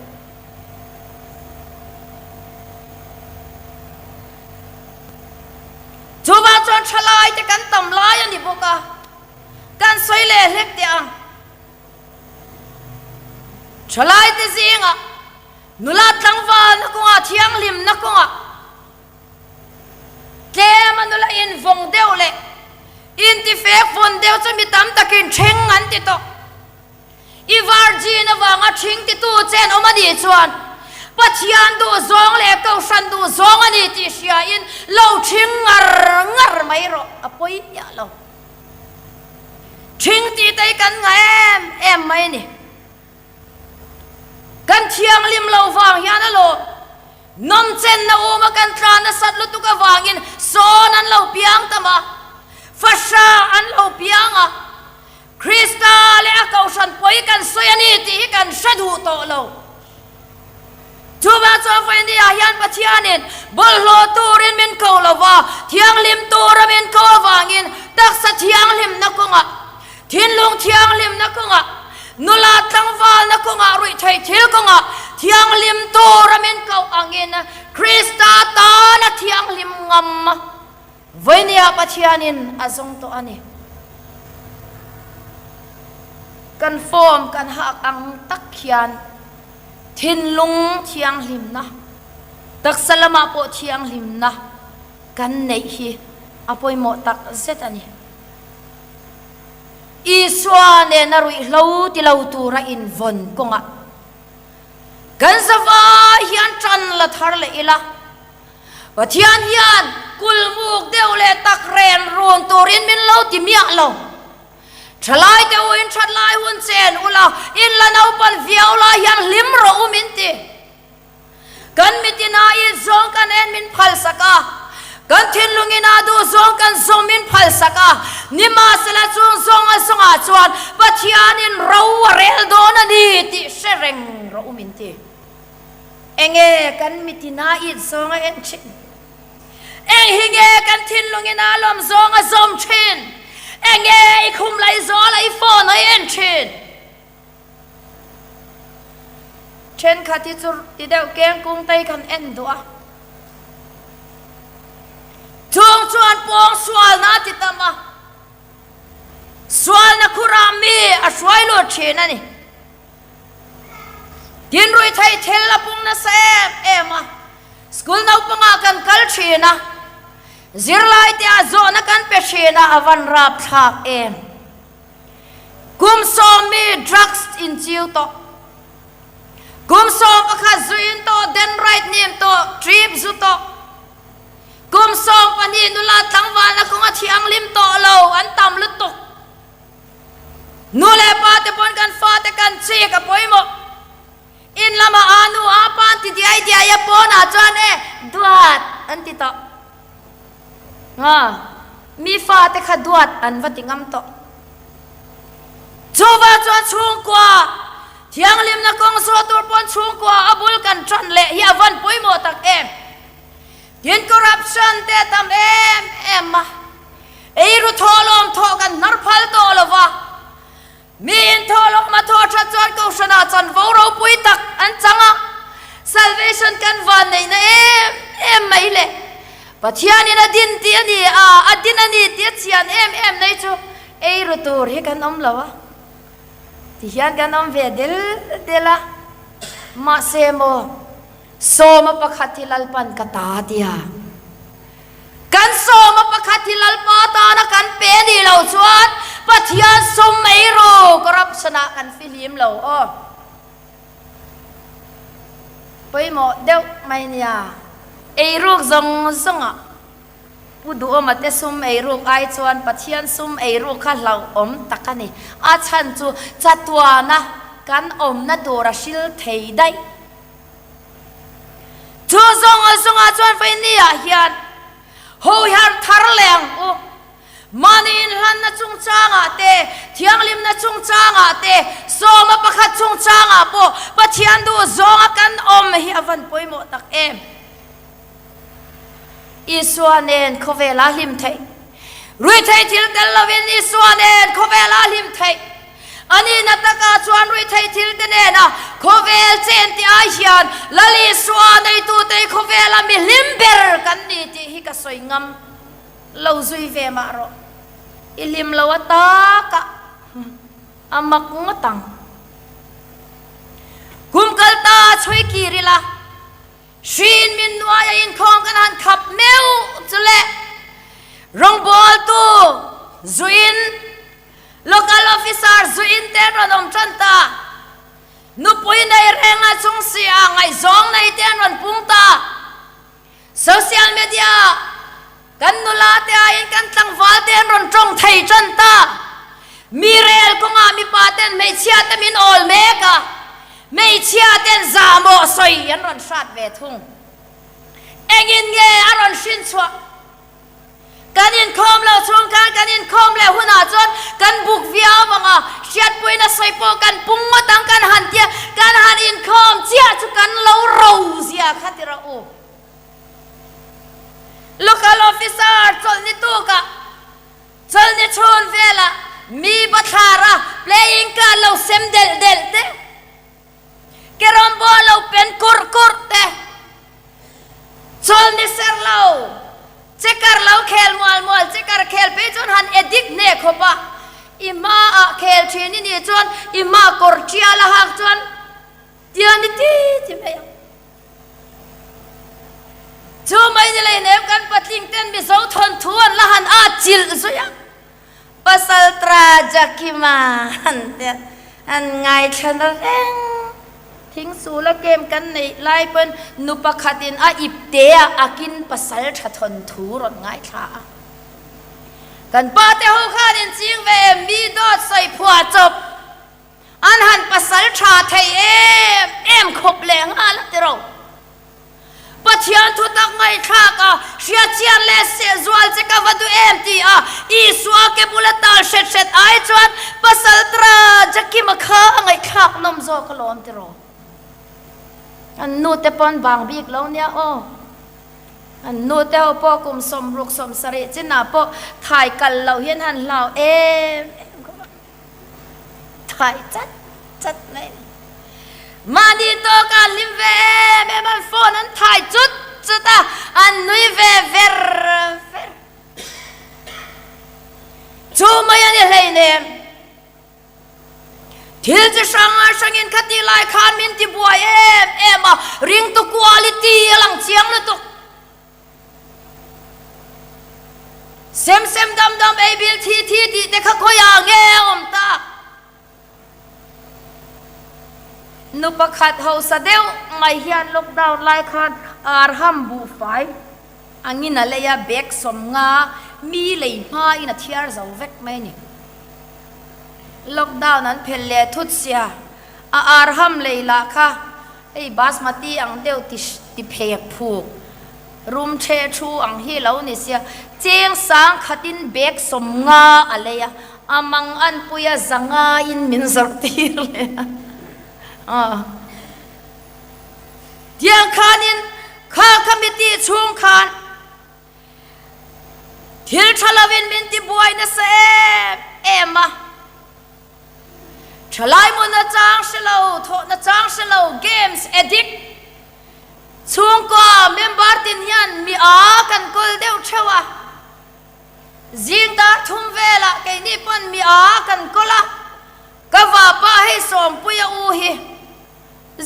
Chuvang chuan thalaite kan tam lai a ni bawk a, kan sawi leh hlek teh ang. Thalaite zingah nula tlangvalna kawngah thianghlimna kawngah tlema nula invawng deuh leh intifek vawn deuh chu mi tam takin ṭhing an ti tawh. I virgin avanga ṭhing titu che an awm a nih chuan Pathian duhzawng leh Kohhran duhzawng a ni tih hriain lo ṭhing ngar ngar mai rawh, a pawi miah lo. Ṭhing tih te hi kan ngah em em mai a ni. Kan thianghlim loh vang hian alawm nawmchenna uma kan tla nasat lutuk avangin sawn an lo piang tam a, fahrah an lo piang a, Krista leh a Kohhran pawi kan sawi a ni tih hi kan hre duh tawh lo. Chuvang chuan vawinia hian Pathianin bawlhhlawh turin min ko lo va, thianghlim tura min ko avangin taksa thianghlimna kawngah, thinlung thianghlimna kawngah, nula tlangvalna kawngah, ruihtheih thil kawngah thianghlim tura min koh angin Krista tana thianghlim ngam Vawinia Pathianin a zawng tawh a ni. Kan form kan hak ang tak hian thinlung thianghlimna, taksa lamah pawh thianghlimna. kan neih hi a pawimawh tak zet a ni. Isua nena ruihhlo ti lo tura invawn kawngah kan zavai hian tan la thar leh ila, Pathian hian kulmuk deuh leh tak ren run turin min lo ti miah lo. Thalai te u in that lai hun chen ula, in la naupan viau lai hian hlim rawh u min ti. Kan mitin ah it zawng kan en min phal sak a, kan thinlung in ah duh zawng kan zawm min phal sak a, nimahsela chung zawng a zawng ah chuan Pathian in ro a rel dawn a ni tih hre reng rawh u min ti. Enge kan mitin ah it zawng a en thin? Eng hi nge kan thinlung in ah lawm zawng a zawm thin? Enge i khum laih zawl a i phone a i en thin? Thenkhat hi chu ti deuh keng kung tei kan en duh a, chung chuan pawng sualna a ti tam a, sualna khurah mi a hruai lut thin a ni. Tin ruihtheih thil a pung nasa em em a, school naupangah kan kal thin a, zirlai te ah zawhna kan pe thin a, a van rapthlak em. Kum sawmi drugs in chiu tawh. Kum 11 zu in tawh, dendrite hnim tawh, trip zu tawh. Kum 12 nula tlangvalna kawnga thianghlim tawh lo an tam lutuk. Nu leh pa te pawn kan fate kan chik a pawimawh. In lamah a nu a pa an ti diai diai a, pawnah chuan e duat an ti tawh. Nga, mi fate kha duat an va ti ngam tawh. Chuva chuan chhungkua thianghlimna kawng zawh tur pawn chhungkua a bul kan tan leh hi a van pawimawh tak em. Tin corruption te a tam em em a, eiru thawhlawm thawh kan hnar phal tawh lo va. Mi inthawhlawm a thaw that chuan Kohhranah chanvo ropui tak an chang a, salvation kan van neihna em em mai le. Pathianin a din tih a ni a, a din a ni tih a chian em em nei chu ei ru tur hi kan awm lo a, ti hian kan awm ve del del a, mahse maw sawma pakhat hi Lalpan ka ta tia. Kan sawma pakhat hi Lalpa tana kan pe a nih loh chuan Pathian sawm mai ru, corruption ah kan fihlim lo aw. Pawimawh deuh mai nia, eiruk zawng zawngah Pu Duhawma te sum eiruk ai chuan Pathian sum eiruk kha hlauhawm tak a ni. A chhan chu chatuana kan awmna tur a hril thei daih. Chu zawng zawngah chuan Vainia hian hoher thar leh ang u. Mahni inhlanna chungchangah te, thianghlimna chungchangah te, sawma pakhat chungchangah pawh Pathian duh zawnga kan awm hi a van pawimawh tak em. Isua nen khawvel a hlim theih. Ruihtheih thil tel lovin Isua nen khawvel a hlim theih. A nihna takah chuan ruihtheih thil te nena khawvel chen tih ai hian Lal Isua neitute hi khawvela mi hlim ber kan ni tih hi ka sawi ngam lo zui ve mah rawh. I hlim lo a takah a mak ngawt ang. Kum kal ta chhui kir ila. Hrin min nuaia inkhawm kan han khap meuh chu le rawngbawltu zuin local officer zuin te an rawn awm tan ta. Nupui nei renga chung si a ngaihzawng nei te an rawn pung ta. Social media Kan nula te aiin kan tlangval te an rawn tawng thei tan ta. Mi rel kawngah mipa ten hmeichhia te min awl mek a, hmeichhia ten zahmawh sawi an rawn hrat ve thung. Engin nge a rawn hrin chhuah? Kan inkhawm lo chhung khan kan inkhawm leh hunah chuan kan buk viau ang a, hriatpuina sawi pawh kan pung ngawt ang kan han tia, kan han inkhawm chiah chu kan lo ro zia kha ti rawh u. Local officer chawlhni tukah chawlhni chhun velah mi bathlara playing card lo sem delh delh te, carrom ball lo pen kurh kurh te, chawlhni ser lo checker lo khel mual mual checker khel phei chuan han addict hneh khawp a, i hmaah khel thin i nih chuan i hma kawr tial a hak chuan tian i ti ti mai ang. Chu mai ni lei. hleinem kan patling ten Mizo thawnthu an la han at chilh zui a. Pasal Trajakima han ti a, an ngaithla na reng. Thingsula camp kan neih lai pawn nu pakhatin a ip te a akin pasal tha thawnthu rawn ngaithla a. Kan pa te ho khan in ching ve em mi dawt sawi phuah chawp an han pasal tha thei em em khawp leh nghal a ti ro. Pathian thutak ngaihthlak a, hriatchian leh sehzual che ka va duh em ti a, Isua ke bula tal hret hret ai chuan pasal tra Jakima kha a ngaihthlak nawm zawk alawm ti rawh. An nu te pawn vang bik lo nia aw. An nu te ho pawh kum 60 70 chinah pawh thai kal loh hian han hlau em em khawp a. Thai chat chat mai ni. Mahni tawk a hlim ve em em an phone an thai chut chut a, an nui ve ver ver. Chu mai a ni hleinem. Thil chi hrang hrangin khati lai khan min ti buai em em a, ringtu quality a lang chiang lutuk. Sem sem dam dam ei bil thi thi tih te kha khawiah nge a awm tak? Nu pakhat hausa deuh mai hian lockdown lai khan arham buhfai angin a lei a, bag 50 mi lei hmain a thiar zo vek mai a ni. Lockdown an phelh leh thut sia, a arham lei lah kha Hei basmati ang deuh ti ti phek phuk rum the thu ang hi lo ni sia, cheng sang khatin bag 50 a lei a, a mang an pui a 500 in min zawrh tir leh a. Tiang khanin kha committee chhung khan thil tha lovin min ti buai nasa em em a. Thalai muna chang hre lo, thawhna chang hre lo, games addict chhungkua member tin hian mi a kan kawl deuh theuh a. Zing dar thum velah keini pawn mi a kan kawl a, ka vapa hei Sawmpuia u hi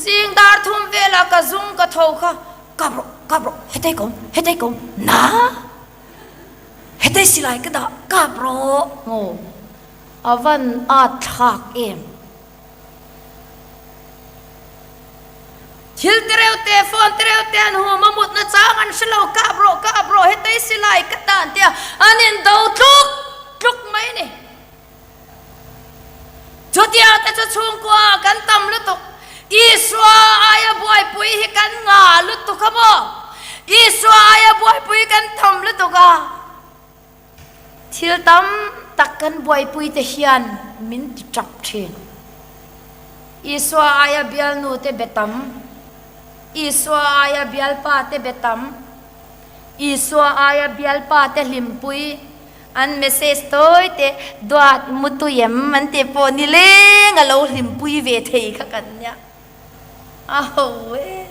zing dar thum velah ka zung ka tho kha, Kap rawh, kap rawh, hetei ka awm, hetei ka awm, na! Hetei silai ka dah, kap rawh, maw? A van at thlak em? Thil tereuh te, phone tereuh te an hum a, mutna chang an hre lo, kap rawh, kap rawh, hetei silai ka tan tia an indo tluk tluk mai a ni. Chutiang te chu chhungkua kan tam lutuk. Isua aia buaipui hi kan ngah lutuk a maw? Isua aia buaipui kan tam lutuk a. Thil tam tak kan buaipui te hian min ti tap thin. Isua aia bialnu te be tam, Isua aia bialpa te be tam, Isua aia bialpa te hlimpui, an message tawi te duat mutui em an tih pawh nileng a lo hlimpui ve thei kha kan nia. A ho e.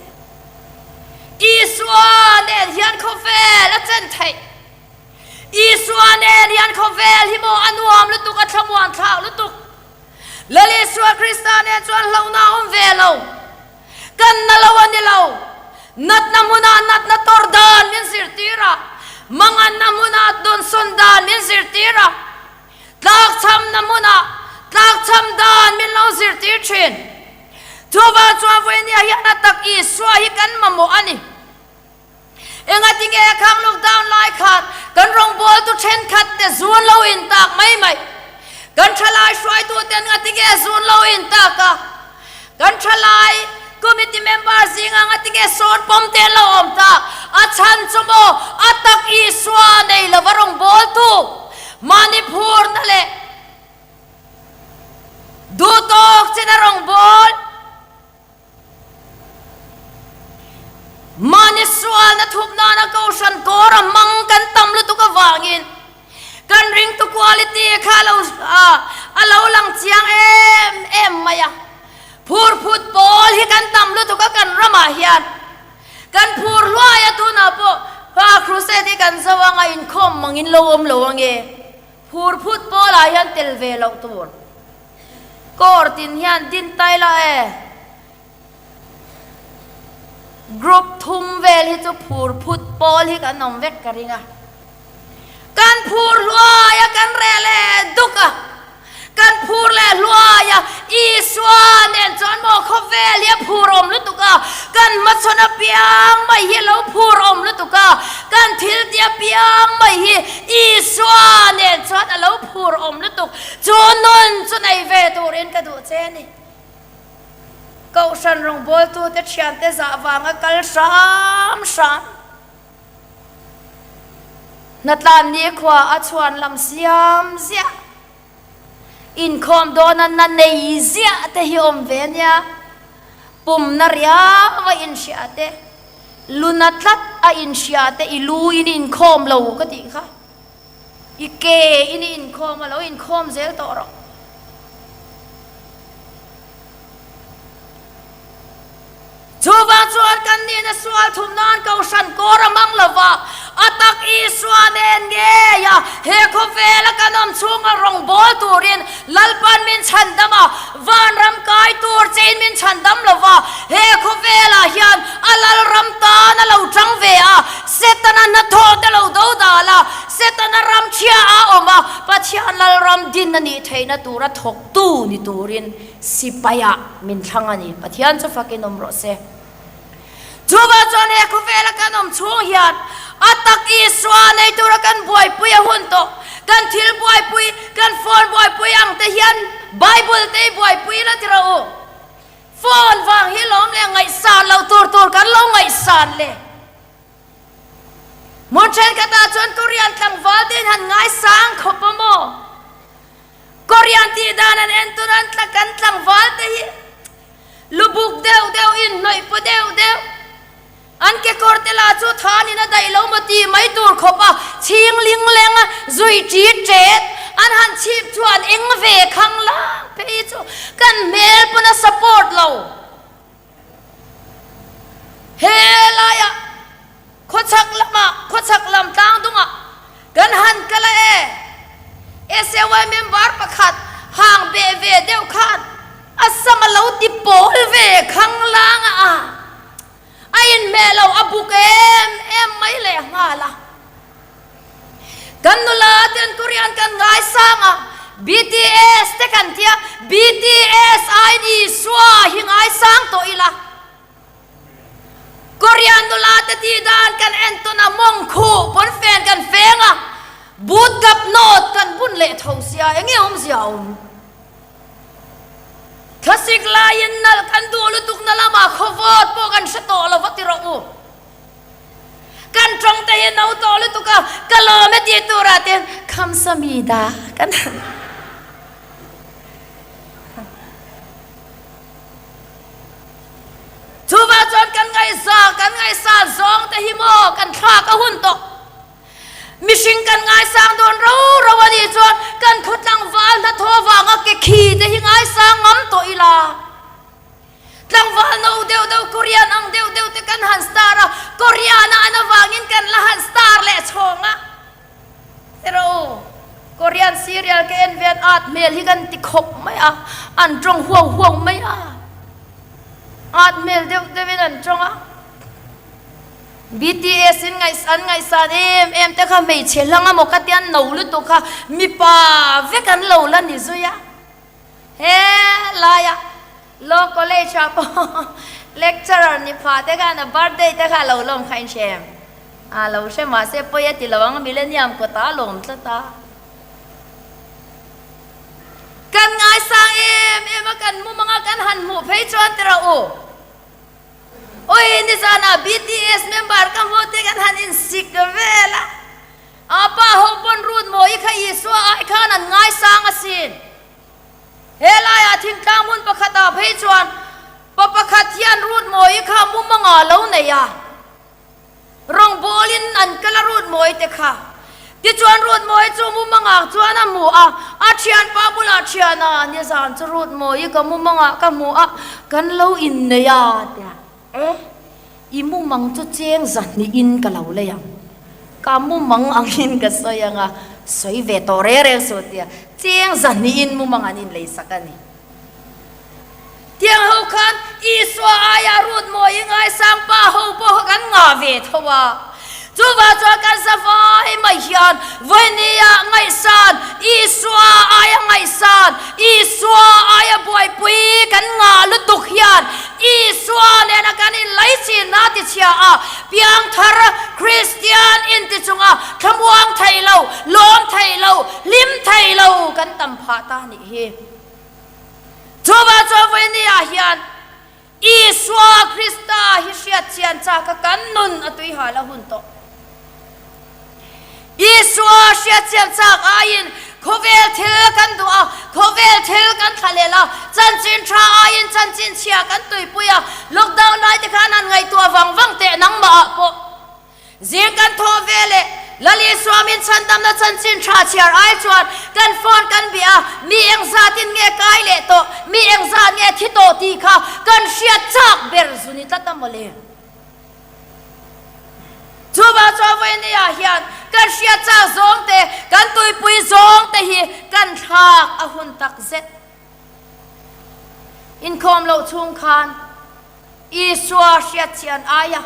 Isua nen hian khawvel a chen theih. Isua nen hian khawvel hi maw a nuam lutuk, a thlamuan thlak lutuk. Lal Isua Krista nen chuan hlauhna a awm ve lo. Kan na lo a ni lo. Natna hmunah natna tawrh dan min zirtir a, manganna hmunah dawnsawn dan min zirtir a, tlakchhamna hmunah tlakchham dan min lo zirtir thin. Chuvang chuan vawinia hian a tak Isua hi kan mamawh a ni. Engatinge khang lockdown lai khan kan rawngbawltu thenkhat te zun lo in tak mai mai? Kan thalai hruaitu te engatinge zun lo in tak a? Kan thalai committee member zinga ngatinge sawn pawm te an lo awm tak? A chhan chu maw a tak Isua nei lova rawngbawltu mahni phurna leh duhtawk chin a rawngbâwl Mahni sualna thup nana kohhran kawr a hmang kan tam lutuk avangin kan ringtu quality kha a lo a lo lang chiang em em mai a. Phur phut pawl hi kan tam lutuk a kan ramah hian. Kan phur hluai a tunah pawh pa crusade hi kan zo anga inkhawm mangin lo awm lo ange. Phur phut pawlah hian tel ve loh tur. Kawr tin hian din tai la e. Group thum vel hi chu phur phut pawl hi kan awm vek ka ring a. Kan phur hluai a, kan reh leh duk a. Kan phur leh hluai a, Isua nen chuan maw khawvel hi a phur awm lutuk a, kan hmachhawn apiang mai hi a lo phur awm lutuk a, kan thil tih apiang mai hi Isua nen chuan a lo phur awm lutuk. Chu nun chu nei ve turin ka duh che a ni. Kohhran rawngbawltute thiante zah vanga kal hram hram. Hnatlan nikhua a chhuan lam siam ziah. Inkhawm dawna na nei ziah te hi awm ve nia. Pumna riau a inhria te, luna tlat a inhria te i lu in i inkhawm lo ka tih kha. I ke in i inkhawm a, lo inkhawm zel tawh rawh. Chuvang chuan kan nihna sual thum nan Kohhran kawr a hmang lo va, a tak Isua nen ngei a he khawvela kan awm chhunga rawngbâwl turin Lalpan min chhandam a, vanram kai tur chein min chhandam lo va, he khawvelah hian a Lalram tan a lo ṭang ve a, Setana hnathawh te lo do dal a, Setana ram chhia a awm a, Pathian Lalram din a nih theihna tura thawktu ni turin Sipaiah min thlang a ni. Pathian chu fakin awm rawh se. Chuvang chuan he khawvela kan awm chhung hian a tak Isua nei tura kan buaipui a hun tawh. Kan thil buaipui, kan phone buaipui ang te hian Bible te hi buaipui la ti rawh u. Phone vang hi lawm leh ngaihsan loh tur tur kan lo ngaihsan le. Hmun thenkhatah chuan Korean tlangval te in han ngaisang khawp a maw? Korean tih dan an en tun an tla kan tlangval te hi lubuk deuh deuh in hnawih pu deuh deuh an kekawr te lah chu than in a daih lo maw tih mai tur khawp a chhing ling leng a zui ṭi ṭet an han chhip chu an eng ve khang lang phei chu kan hmel pawn a support lo. He laiah khawchhak lamah khawchhak lam tlang dungah kan han kal a e. SAY member pakhat hang beh ve deuh khan a sam a lo ti pawl ve khanglang a, a inhmeh lo a buk em em mai leh nghal a. Kan nula ten Korean kan ngaisang a, BTS te kan tia, BTS aiin Isua hi ngaisang tawh ila. Korean nula te tih dan kan en tawn a, mawng khuh pawn fen kan feng a, boot kap nawt kan bun leh tho sia, enge awmzia a awm? Thlasik laiin nalh kan duh lutukna lamah khawvawt pawh kan hre tawh lo va ti rawh u. Kan tawng te hi no tawh lutuk a, ka lawm e tih turah te Khamsamida kan han Chuvang chuan kan ngaihza, kan ngaihsan zawng te hi maw kan thlak a hun tawh. Mihring kan ngaisang dawn ro ro a nih chuan kan khaw tlangval hnathawh vanga ke khi te hi ngaisang ngam tawh ila. Tlangval no deuh deuh Korean ang deuh deuh te kan han star a, Korean a an avangin kan la han star leh chhawng a. Rawh u, Korean serial ka en vel at hmel hi kan ti khawp mai a, an tawng huau huau mai a, at hmel deuh deuhin an tawng a. BTS in ngaih an ngaihsan em em te kha hmeichhe hlang amaw ka tia no lutuk kha mipa vek an lo la ni zui a. He laia Law College ah pawh lecturer ni phah te khan a birthday te kha a lo lawm kha in hre em? A lo hre mahse pawi a ti lo ang millennium kawtah a lawm tlat a. Kan ngaisang em em a kan mum anga kan han hmuh phei chuan ti rawh u. Ui nizanah BTS member ka hmuh te kan han insik vel a. A pa ho pawn rut mawi kha Isua ai khan an ngaisang asin. He laiah thingtlang hmun pakhatah phei chuan pa pakhat hian rut mawi kha mumanga lo nei a, rawngbawlin an kal a rut mawi te kha. Tichuan rut mawi chu mumangah chuan a hmu a, a thianpa bulah thiana nizan chu rut mawi ka mumangah ka hmu a, kan lo innei a tia. E, i mumang chu cheng zahnihin ka lo lei ang. Ka mumang angin ka sawi ang a, sawi ve tawh reng reng suh tia cheng zahnihin mumang an inlei sak a ni. Tiang ho khan Isua aia rut mawi i ngaisang pa ho ngah ve tho a. Chuvang chuan kan zavai mai hian vawinia ngaihsan, Isua aia ngaihsan, Isua aia buaipui kan ngah lutuk hian Isua nena kan inlaichinna a tichhia a, piangthar Kristian inti chunga thlamuang thei lo, lawm thei lo, hlim thei lo kan tam phah ta a nih hi. Chuvang chuan vawinia hian Isua Krista hi hriat chian chaka kan nun a tui hal a hun tawh. Isua hriat chian chak aiin khawvel thil kan duh a, khawvel thil kan thlalel a, chanchin tha aiin chanchin chhia kan tuipui a, lockdown lai te khan han ngaihtuah vang vang teh nangmah ah pawh. Zing kan thawh ve leh Lal Isua min chhandamna chanchin tha chhiar ai chuan kan phone kan bih a, mi engzatin nge kai leh tawh, mi engzat nge thi tawh tih kha kan hriat chak ber zu ni tlat a mawle. Chuvang chuan vawinia hian kan hriat chak zawng te, kan tuipui zawng te hi kan thlak a hun tak zet. Inkhawm loh chhung khan Isua hriat chian aia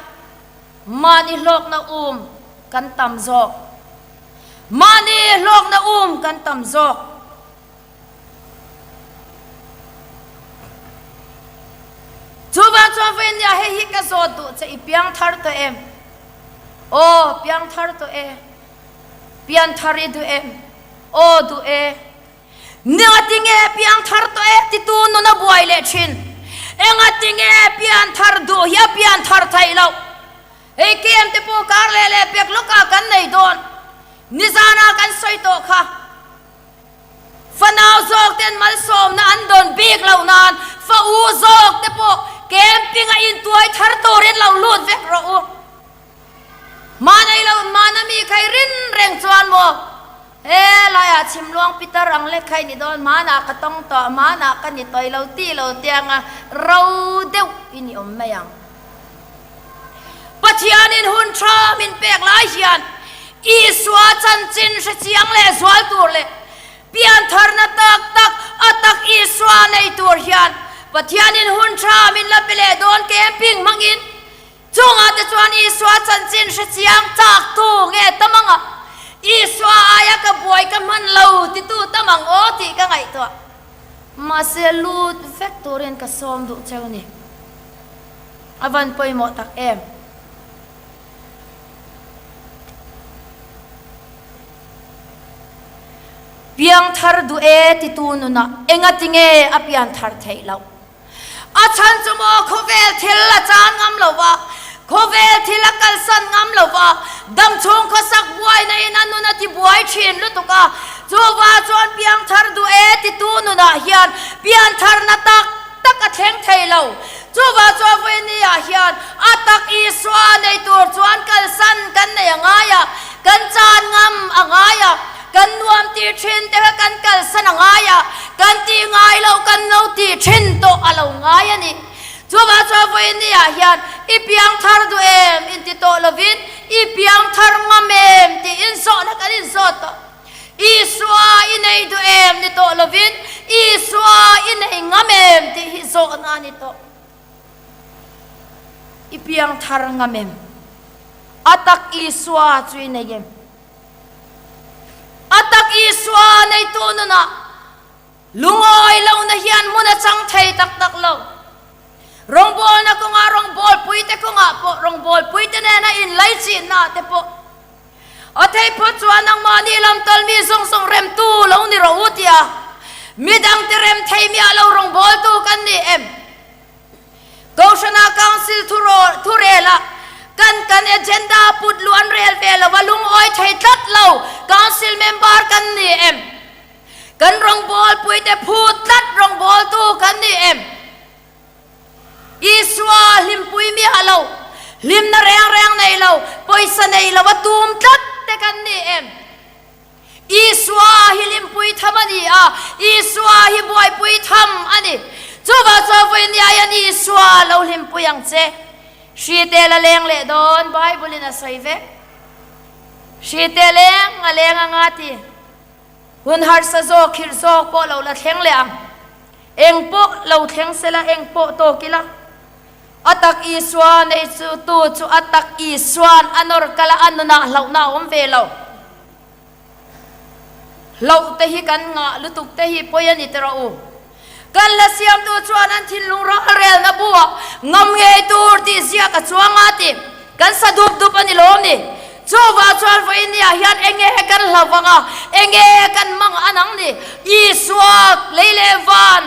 Mahni hlawkna um kan tam zawk. Mahni hlawkna um kan tam zawk. Chuvang chuan vawiin hei hi ka zawt duh che i piang thar tawh em? Aw, piang thar tawh e. Pian thar i duh em? Aw, duh e. Engatinge piang thar tawh e titu nun a buai leh thin? Engatinge pian thar duh hi a pian thar theih loh? Hei kem te pawh kar leh leh pek lawkah kan nei dawn. Nizanah kan sawi tawh kha. Fanau zawk ten malsawmna an dawn bik loh nan fa u zawk te pawh camping a intuai thar turin lo lut vek rawh u. Hmanei lo hmana mi khai rin reng chuan maw? He laiah chhimluang pitar ang lek kha i ni dawn, hmanah ka tawng tawh, hmanah ka ni tawih lo tih lo tianga ro deuh i ni awm mai ang. Pathianin hun tha min pek lai hian Isua chanchin hre chiang leh zual tur leh piantharna tak tak a tak Isua nei tur hian Pathianin hun tha min la pe leh dawn camping hmangin Chungah te chuan Isua chanchin hre chiang chak tu nge tam ang a, Isua aia ka buai ka hman lo titu tam ang aw tih ka ngaihtuah. Mahse lut vek turin ka sawm duh cheu ni. A van pawimawh tak em. Piangthar duh e titu nunah engatinge a pianthar theih loh? A chhan chu maw khawvel thil a chan ngam lo va, khawvel thil a kalsan ngam lo va, dam chhung khawsak buaina in a nun a ti buai thin lutuk a, chuva chuan piangthar duh e titu nunah hian piantharna tak tak a thleng thei lo. Chuva chuan vawiini ah hian a tak Isua nei tur chuan kalsan kan nei a ngai a, kan chan ngam a ngai a. Kan nuam tih thin te kha kan kalsan a ngai a, kan tih ngai loh kan lo tih thin tawh a lo ngai a ni. Chuvang chuan vawiin ah hian i piang thar duh em inti tawh lovin i piang thar ngam em tih inzawhna kan inzawt tawh. Isua i nei duh em ni tawh lovin Isua i nei ngam em tih hi zawhna a ni tawh. I piang thar ngam em? A tak Isua chu i nei em? A tak Isua neitu nunah lungawi lohna hian hmun a chang thei tak tak lo. Rawngbawlna kawngah rawngbawlpuite kawngah pawh rawngbawlpuite nena inlaichinna te pawh a thei phawt chuan nangmahni lam talmi zawng zawng remtu lo ni rawh u tia midangte rem thei miah lo rawngbawltu kan ni em? Kohhrana Council thurela kan kan agenda put luh an rel ve lo a, lungawi thei tlat lo Council member kan ni em? Kan rawngbawlpuite phut tlat rawngbawltu kan ni em? Isua hlimpui miah lo, hlimna reng reng nei lo, pawisa nei lo a tum tlat te kan ni em? Isua hi hlimpui tham a ni a, Isua hi buaipui tham a ni. Chuvang chuan vawinia hian Isua lo hlimpui ang che. Hri te la leng leh dawn, Bible in a sawi vek. Hri te leng a leng anga ti. Hun harsa zawk, khirh zawk pawh lo la thleng leh ang. Eng pawh lo thleng sela, eng pawh tawk ila. A tak Isua nei chu tu chu a tak Isua'n a nawr kal a, a nunah hlauhna a awm ve lo. Hlauh te hi kan ngah lutuk te hi pawi a ni teh rawh u. Kan la siamtu chuan an thinlung ralrelna buah ngam ngei tur tih ziak a chuang a ti. Kan sa dup dup a ni lawm ni. Chuvah chuan vawinia hian enge kan hlauh vang a, enge kan mang a nang ni. Isua lei leh van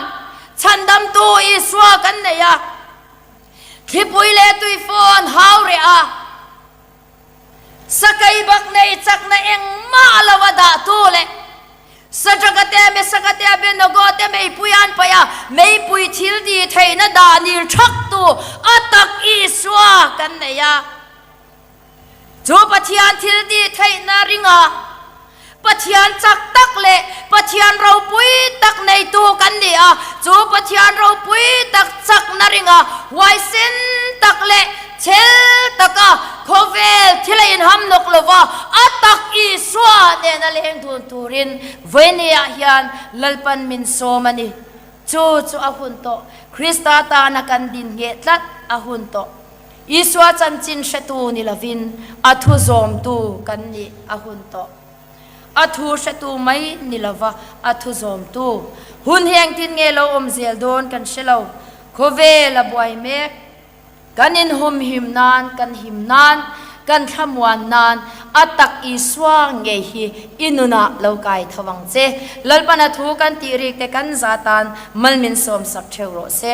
chhandamtu Isua kan nei a, thlipui leh tuifawn hau reh a, Sakei bak nei chakna engmah a lo a dah tu leh Sadraka te, Mesaka te, Abednego te meipui an paih a, meipui thil ti theihna dah nil thak tu a tak Isua kan nei a. Chu Pathian thil ti theihna ringa Pathian chak tak leh Pathian ropui tak neitu kan ni a, chu Pathian ropui tak chakna ringa huaisen tak leh chhel taka khawvel thil a inham nawk lova a tak Isua nena leng dun turin vawinia hian Lalpan min sawm a ni. Chu chu a hun tawh. Krista tana kan din ngheh tlat a hun tawh. Isua chanchin hretu ni lovin a thu zawmtu kan nih a hun tawh. A thu hretu mai ni lova a thu zawmtu hun hi engtin nge lo awm zel dawn kan hre lo. Khawvel a buai mek. Kan inhumhim nan, kan him nan, kan thlamuan nan a tak Isua ngei hi i nunah lo kai tho ang che. Lalpan a thu kan tih rik te kan za tan mal min sawmsak theuh rawh se.